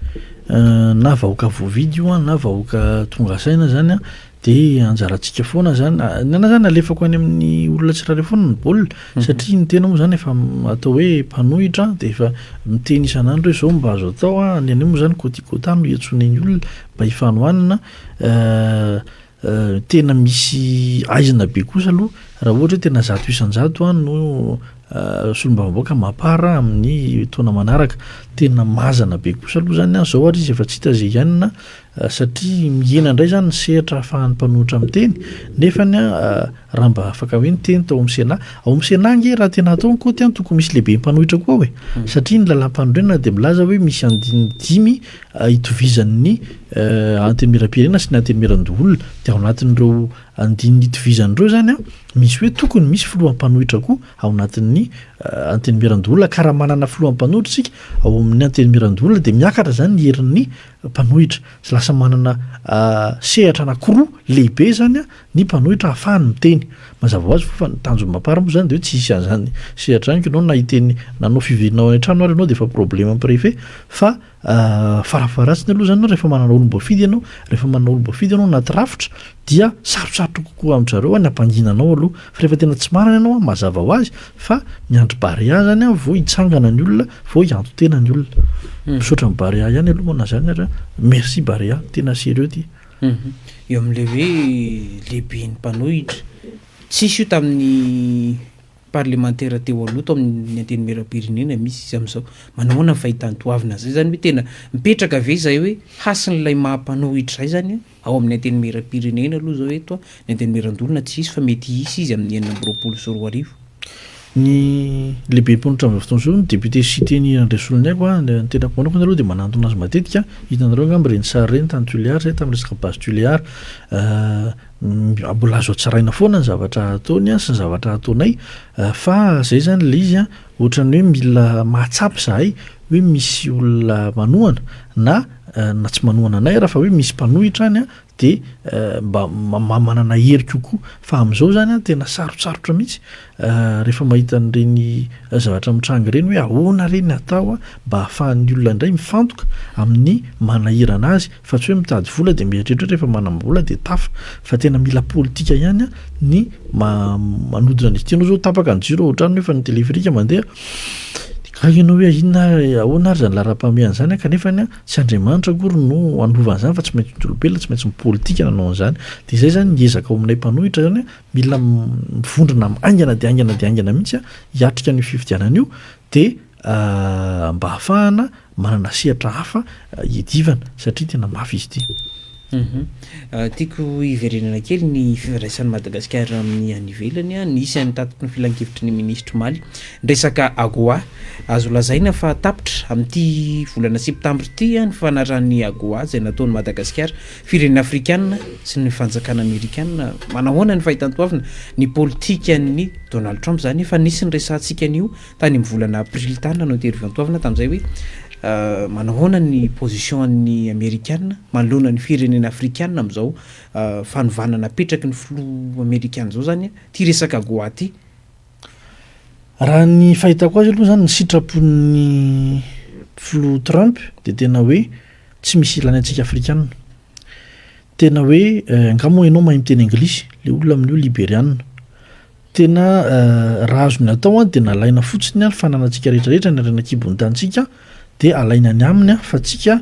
Na vahoaka voavidy io na vahoaka tonga saina izany Dia anjarantsika foana zany, ny anah zany alefako any amin'ny olona tsirairay foana ny baolina satria ny tena moa zany efa atao hoe mpanohitra dia efa miteny isan'andro hoe zao mba azo atao an, ny anay moa zany kôtikôta no iantsoanay ny olona mba hifanohanana, tena misy aizina be kosa aloha raha ohatra hoe tena 100% an no solombavambahoaka mapar amin'ny taona manaraka, tena mazana be kosa aloha zany an, zao ary izy efa tsy hita izay hiainana Satria mihena indray izany ny sehatra ahafahan'ny mpanohitra miteny, nefany raha mba afaka hoe niteny tao amin'ny Sénat, ao amin'ny Sénat ange raha tena atao ny kaoty an, tokony misy lehibe mpanohitra koa ao e, satria ny lalàmpanorenana dia milaza hoe misy andininy dimy itovizan'ny Antenimierampirenena sy ny Antenimierandoholona, dia ao anatin'ireo andininy itovizany ireo izany an, misy hoe tokony misy filoha mpanohitra koa ao anatin'ny Antenimierandoholona, ka raha manana filoha mpanohitra isika ao amin'ny Antenimierandoholona dia miakatra izany ny herin'ny mpanohitra. Lasa manana sehatra anankiroa lehibe izany ny mpanohitra ahafahany miteny. Mazava ho azy fa ny tanjon'ny Mapar moa izany dia hoe tsy hisy an'izany sehatra izany ianao na hiteny nanao fivoriana ao an-trano ary ianao dia efa problème amin'ny préfet fa farafaharatsiny aloha izany rehefa manana olom-boafidy ianao, rehefa manana olom-boafidy ianao anaty rafitra dia sarotsarotra kokoa amin-dry zareo ny hampangina anao aloha fa rehefa tena tsy marina ianao mazava ho azy fa miandry Barea zany an vao hitsangana ny olona vao hianto-tena ny olona. Misaotra an'i Barea ihany aloha na zany ary an, merci Barea, tena sérieux ty. Eo amin'ilay hoe lehiben'ny mpanohitra, tsisy io tamin'ny parlemantera teo aloha tao amin'ny antenimierampirenena misy izy amin'izao. Manahoana ny fahitany toavina an'izay zany hoe tena mipetraka ve izay hoe hasin'ilay maha mpanohitra izay zany an? Ao amin'ny Antenimierampirenena aloha izao eto, ny Antenimierandoholona tsy hisy fa mety hisy izy amin'ny 2026. Ny lehibe mpanohitra amin'izao fotoana izao, ny député Siteny Randriasoloniaiko, ny tenako manokana aloha dia manantona azy matetika, hitanareo angamba ireny sary ireny tany Tuléar izay tamin'ny resaka base Tuléar, mbola azo hatsaraina foana ny zavatra ataony sy ny zavatra ataonay fa izay izany ilay izy, ohatran'ny hoe mila mahatsapa izahay hoe misy olona manohana na na tsy manohana anay ara fa hoe misy mpanohitra any de mba manana hery kokoa fa amin'izao zany an tena sarotsarotra mihitsy rehefa mahita an'ireny zavatra mitranga ireny hoe ahoana re ny atao mba ahafahan'ny olona indray mifantoka amin'ny manahirana azy fa tsy hoe mitady vola de mieritreritra hoe rehefa manam-bola de tafa fa tena mila politika ihany ny manodina an'izy ity. Ianao zao tapaka ny jiro ao an-trano nefa ny téléphérique mandeha de gaga ianao hoe inona ary ahoana ary zany laharam-pahamehana zany kanefa ny Tsy Andriamanitra akory no hanova an'izany fa tsy maintsy ny olombelona, tsy maintsy ny politika nanao an'izany. Dia izay izany ny ezaka ao aminay mpanohitra izany, mila mivondrona haingana dia haingana dia haingana mihitsy hiatrika an'io fifidianana io dia mba hahafahana manana sehatra hafa hiadivana satria tena mafy izy ity. Tiako hiverenana kely ny fifandraisan'i Madagasikara amin'ny any ivelany. Nisy ny tatitry ny filankevitry ny minisitra omaly ny resaka AGOA. Azo lazaina fa tapitra amin'ity volana septambra ity ny fanarahan'ny AGOA izay nataon'i Madagasikara, firenena afrikanina sy ny fanjakana amerikanina. Manahoana ny fahitan-toavina ny politikan'i Donald Trump izany? Efa nisy niresahantsika an'io Tany amin'ny volana aprily tany nanao interview antoavina tamin'izay hoe manahoana ny position an'ny amerikana manoloana ny firenena afrikana amin'izao fanovana napetraky ny filoha amerikana izao zany ity resaka AGOA ity. Raha ny fahitako azy aloha zany ny sitrapon'ny filoha Trump dia tena hoe tsy misy ilany antsika afrikana. Tena hoe angaha moa ianao mahay miteny anglisy? Le olona amin'io liberiana. Tena raha azony atao an dia nalaina fotsiny an ny fananantsika rehetra rehetra ny harena an-kibon'ny tanintsika dia alaina any aminy an fa tsika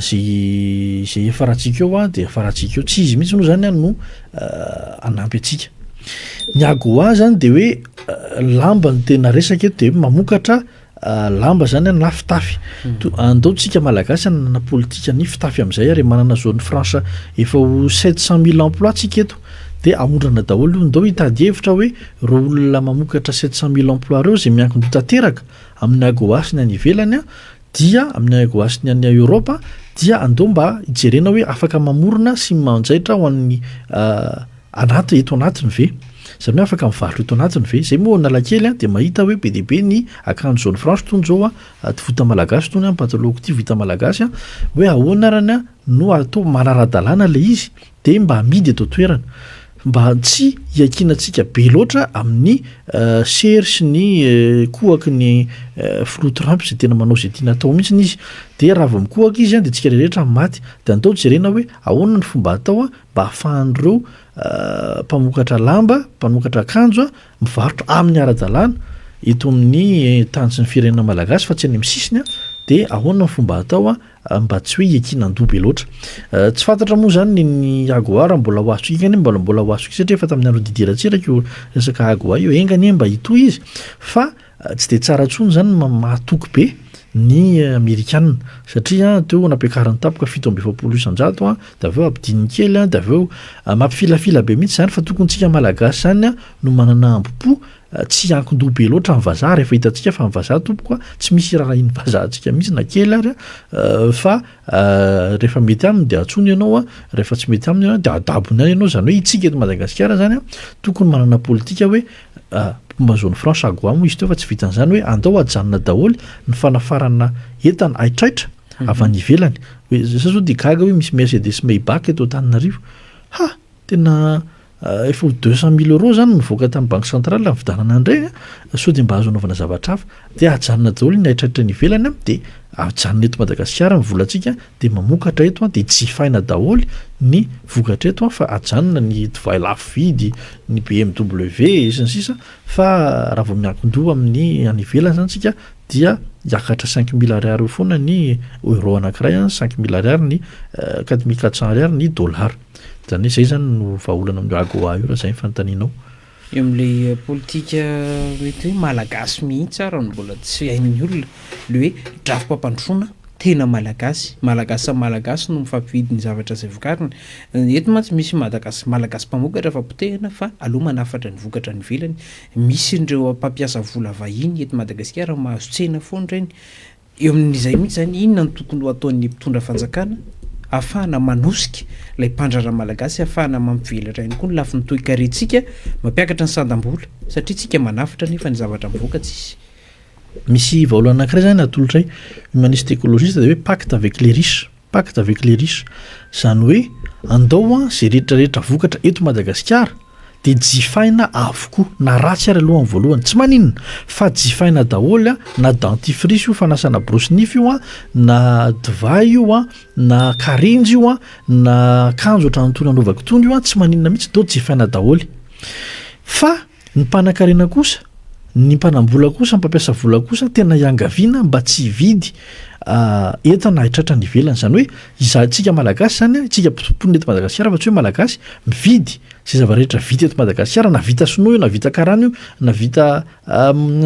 zay zay hiafarantsika eo an dia hiafarantsika eo, tsy izy mihitsy moa zany an no hanampy antsika. Ny AGOA zany dia hoe lamba no tena resaka eto dia hoe mamokatra Lamba zany an na fitafy. Andao tsika malagasy hanana politika ny fitafy amizay ary manana zone franche efa ho 700 mille emplois tsika eto de aondrana daholo io. Ndao hitady hevitra hoe reo olona mamokatra 700 mille emplois reo zay miankin-doha tanteraka amin'ny AGOA sy ny any ivelany an dia amin'ny AGOA sy ny any Europe dia andao mba hijerena hoe afaka mamorona sy manjaitra ho an'ny Anaty, eto anatiny ve? Izany hoe afaka mivarotra eto anatiny ve? Izay moa ao Analakely dia mahita hoe be dia be ny akanjo zone franche tony izao an, vita malagasy tony an, pataloha ity vita malagasy an, hoe ahoana arany an no atao manara-dalàna ilay izy dia mba amidy eto an-toerana. Mba tsy hiankinantsika be loatra amin'ny sery sy ny kohaky ny filoha Trump izay tena manao izay tiany atao mihitsy izy. Dia raha vao mikohaka izy an dia tsika rehetra maty. Dia andao jerena hoe ahoana ny fomba atao an mba ahafahan'ireo mpamokatra lamba, mpamokatra akanjo mivarotra amin'ny ara-dalàna eto amin'ny tany sy ny firenena malagasy fa tsy any amin'ny sisiny dia ahoana ny fomba atao mba tsy hoe hiankinan-doha be loatra. Tsy fantatra moa izany ny AGOA raha mbola ho azontsika, enga anie mbola mbola ho azontsika satria efa tamin'ny andron'i Didier Ratsiraka io resaka AGOA io, enga anie mba hitohy izy fa Tsy dia tsara intsony izany ny mahatoky be ny amerikana satria teo nampiakariny tampoka 47% dia avy eo ampidininy kely dia avy eo mampifilafila be mihitsy izany fa tokony tsika malagasy izany no manana ambo-po tsy hiankin-doha be loatra amin'ny vazaha rehefa hitantsika fa ny vazaha tompoko tsy misy irarahian'ny vazaha antsika mihitsy na kely ary fa rehefa mety aminy dia antsoiny ianao rehefa tsy mety aminy dia adabony any ianao izany hoe itsika eto Madagasikara izany tokony manana politika hoe Mpomba zone franche AGOA moa izy teo fa tsy vitan'izany hoe andao hajanona daholo ny fanafarana entana haitraitra avy any ivelany. Hoe za zao dia gaga hoe misy Mercedes Maybach eto Antananarivo. Ha! Tena efa ho 200 mille euros zany nivoaka tamin'ny banque centrale nividianana an'ireny a, sao dia mba azo anaovana zavatra hafa. Dia hajanona daholo ny haitraitra any ivelany a, dia ajanona eto Madagasikara ny volantsika dia mamokatra eto dia jifaina daholo ny vokatra eto fa ajanona ny divay lafo vidy, ny BMW sy ny sisa fa raha vao miankin-doha amin'ny any ivelany zany tsika dia hiakatra 5000 ariary eo foana ny euro anankiray, 5000 ariary ny 4400 ariary ny dollar. Zany hoe zay zany no vahaolana amin'io AGOA io raha zay ny fanontanianao. Eo amin'ilay politika mety hoe malagasy mihitsy ary no mbola tsy hain'ny olona, ilay hoe drafi-pampandrosoana. tena malagasy, malagasy samy malagasy no mifampividy ny zavatra izay vokariny. Eto mantsy misy madagas- malagasy mpamokatra fa potehina fa aleo manafatra ny vokatra any ivelany. Misy ireo mpampiasa vola vahiny eto Madagasikara mahazo tsena foana ireny. Eo amin'izay mihitsy izany, inona no tokony ho ataon'ny mpitondra fanjakana ahafahana manosika ilay mpandraharaha malagasy, ahafahana mampivelatra ihany koa ny lafiny toekarentsika, mampiakatra ny sandam-bola satria tsika manafatra nefa ny zavatra mivoaka tsisy. Misy vahaolana anankiray izany atolotray humaniste écologiste dia hoe pacte avec les riches, pacte avec les riches, izany hoe andao an izay rehetra rehetra vokatra eto Madagasikara dia jifaina avokoa na ratsy ary aloha amin'ny voalohany tsy maninona fa jifaina daholo an, na dentifrice io fanasana borosy nify io an, na divay io an, na karenjy io an, na akanjo ohatran'itony anaovako itony io an, tsy maninona mihitsy dao jifaina daholo fa Ny mpanankarena kosa, ny mpanambola kosa, ny mpampiasa vola kosa tena iangaviana mba tsy hividy entana haitratra any ivelany. Izany hoe izaho isika Malagasy izany, isika mponina eto Madagasikara fa tsy hoe Malagasy, mividy izay zava-rehetra vita eto Madagasikara na vita sinoa io na vita karana io na vita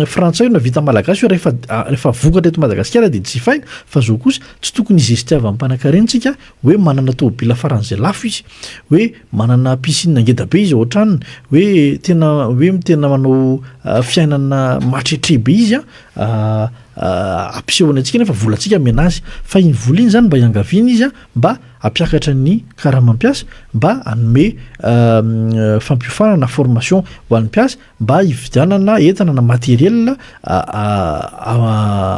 frantsay io na vita malagasy io rehefa rehefa vokatra eto Madagasikara dia jifaina fa izao kosa tsy tokony hizestiavan'ny mpanankarena isika hoe manana tômôbila faran'izay lafo izy, hoe manana piscine ngeda be izy ao an-tranony, hoe tena hoe tena manao fiainana matretre be izy an, ampisehoany antsika nefa volantsika omena azy, fa iny vola iny zany mba iangaviana izy an mba hampiakatra ny karama mpiasa, mba hanome fampiofanana na formation ho an'ny mpiasa, mba hividianana entana na matériel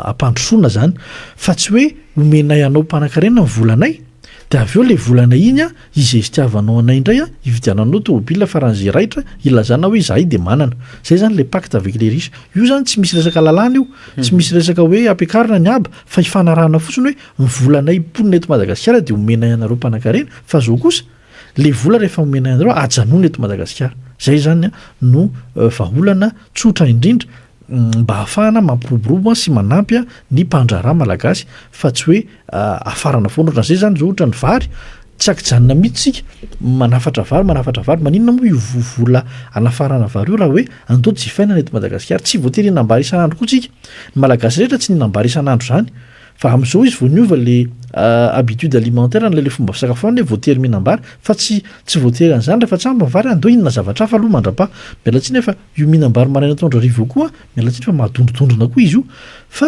hampandrosoana zany fa tsy hoe omenay anao mpanankarena ny volanay de avy eo le volanay iny a izestiavanao anay indray a hividiananao tômôbila faran'izay raitra hilazana hoe izahay de manana zay zany le pacte avec les riches io zany tsy misy resaka lalàna io tsy misy resaka hoe ampiakarina ny haba fa ifanarahana fotsiny hoe ny volanay mponina eto Madagasikara de omenay anareo mpanankarena fa zao kosa Le vola rehefa omena anareo ajanony eto Madagasikara. Zay zany no vahaolana tsotra indrindra mba ahafahana mampiroborobo sy manampy ny mpandraharaha malagasy fa tsy hoe afarana foana ohatran'izay zany zao ohatra ny vary tsy ankijanona mihitsy isika manafatra vary manafatra vary maninona moa io vola anafarana vary io raha hoe andao jifaina ny eto Madagasikara tsy voatery hinam-bary isan'andro koa tsika ny malagasy rehetra tsy nihinam-bary isan'andro zany Fa amin'izao izy vao niova le habitude alimentaire ny le fomba fisakafoanana hoe voatery mihinam-bary fa tsy tsy voatery an'izany rehefa tsy ampy ny vary andao hihinana zavatra hafa aloha mandrapaha. Miala tsiny fa io mihinam-bary maraina atoandro hariva io koa miala tsiny fa mahadondrodondrona koa izy io fa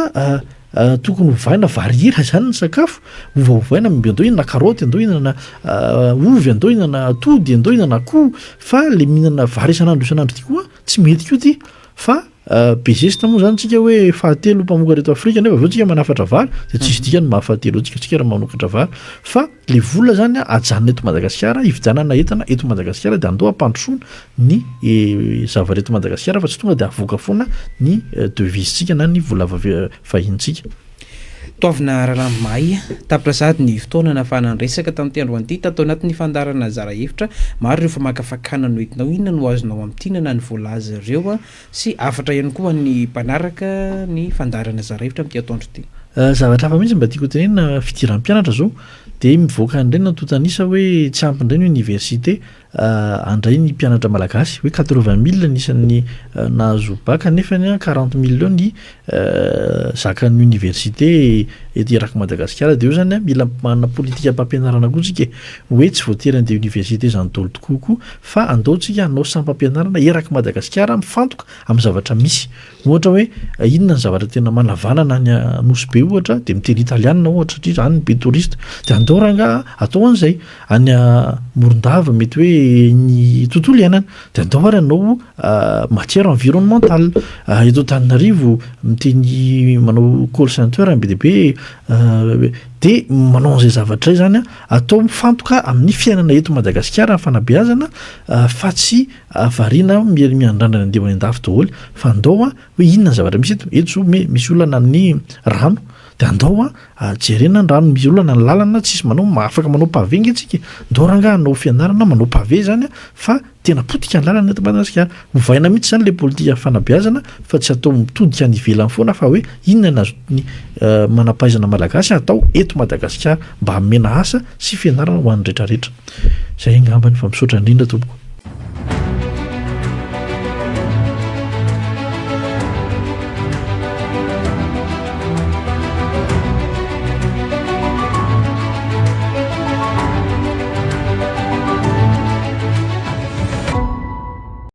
tokony hovaina varier zany ny sakafo, ovaovaina andao hihinana karaoty, andao hihinana ovy, andao hihinana atody, andao hihinana akoho fa le mihinana vary isan'andro isan'andro ty koa tsy mety koa ty fa Be zesta moa zany tsika hoe fahatelo mpamokatra eto Afrika nefa avy eo tsika manafatra vary de tsisy dikany maha fahatelo antsika tsika raha manokatra vary fa le vola zany ajanona eto Madagasikara hividianana entana eto Madagasikara de andao hampandrosoana ny zavatra eto Madagasikara fa tsy tonga de avoaka foana ny devise tsika na ny vola vahintsika. Toavina Ralambo Mahay, tapitra sahady ny fotoana nahafahana niresaka tamin'ity androany ity tato anatin'ny fandaharana zara hevitra. Maro ireo famakafakana noentinao, inona no azonao amintinana ny voalaza ireo sy hafatra ihany koa ho an'ny mpanaraka ny fandaharana zara hevitra amin'ity atoandro ity. Zavatra hafa mihitsy mba tiako hotenenina, fidiran'ny mpianatra izao dia mivoaka indray ny antontan'isa hoe tsy ampy indray ny université handray ny mpianatra malagasy hoe 80 mille ny isan'ny nahazo bac nefany an 40 mille eo ny zakan'ny université eto erak'i Madagasikara dia eo zany an mila manana politikam-pampianarana koa tsika e hoe tsy voatery handeha université zany daholo tokoa koa fa andao tsika hanao sampam-pianarana erak'i Madagasikara mifantoka amin'ny zavatra misy Ohatra hoe inona ny zavatra tena manavanana any Nosy Be ohatra dia miteny italianina ohatra satria any be touriste dia andao rangaha atao an'izay, any Morondava mety hoe ny tontolo iainana dia andao ary hanao matière environnementale, eto Antananarivo miteny manao call center be dia be dia manao an'izay zavatra izay zany an, atao mifantoka amin'ny fiainana eto Madagasikara ny fanabeazana fa tsy Variana miandrandra ny andeha ho any an-dafy daholo fa andao a hoe inona ny zavatra misy eto, eto zao misy olana ny rano de andao a jerena ny rano, misy olana ny lalana tsisy manao afaka manao pavé nge tsika e, ndao rangaha hanao fianarana manao pavé zany a fa tena potika ny lalana eto Madagasikara, ovaina mihitsy zany le politika fanabeazana fa tsy atao mitodika any ivelany foana fa hoe inona ny azon'ny manam-pahaizana malagasy atao eto Madagasikara mba hamena asa sy fianarana ho an'ny retraretra, zay angambany fa misaotra indrindra tompoko.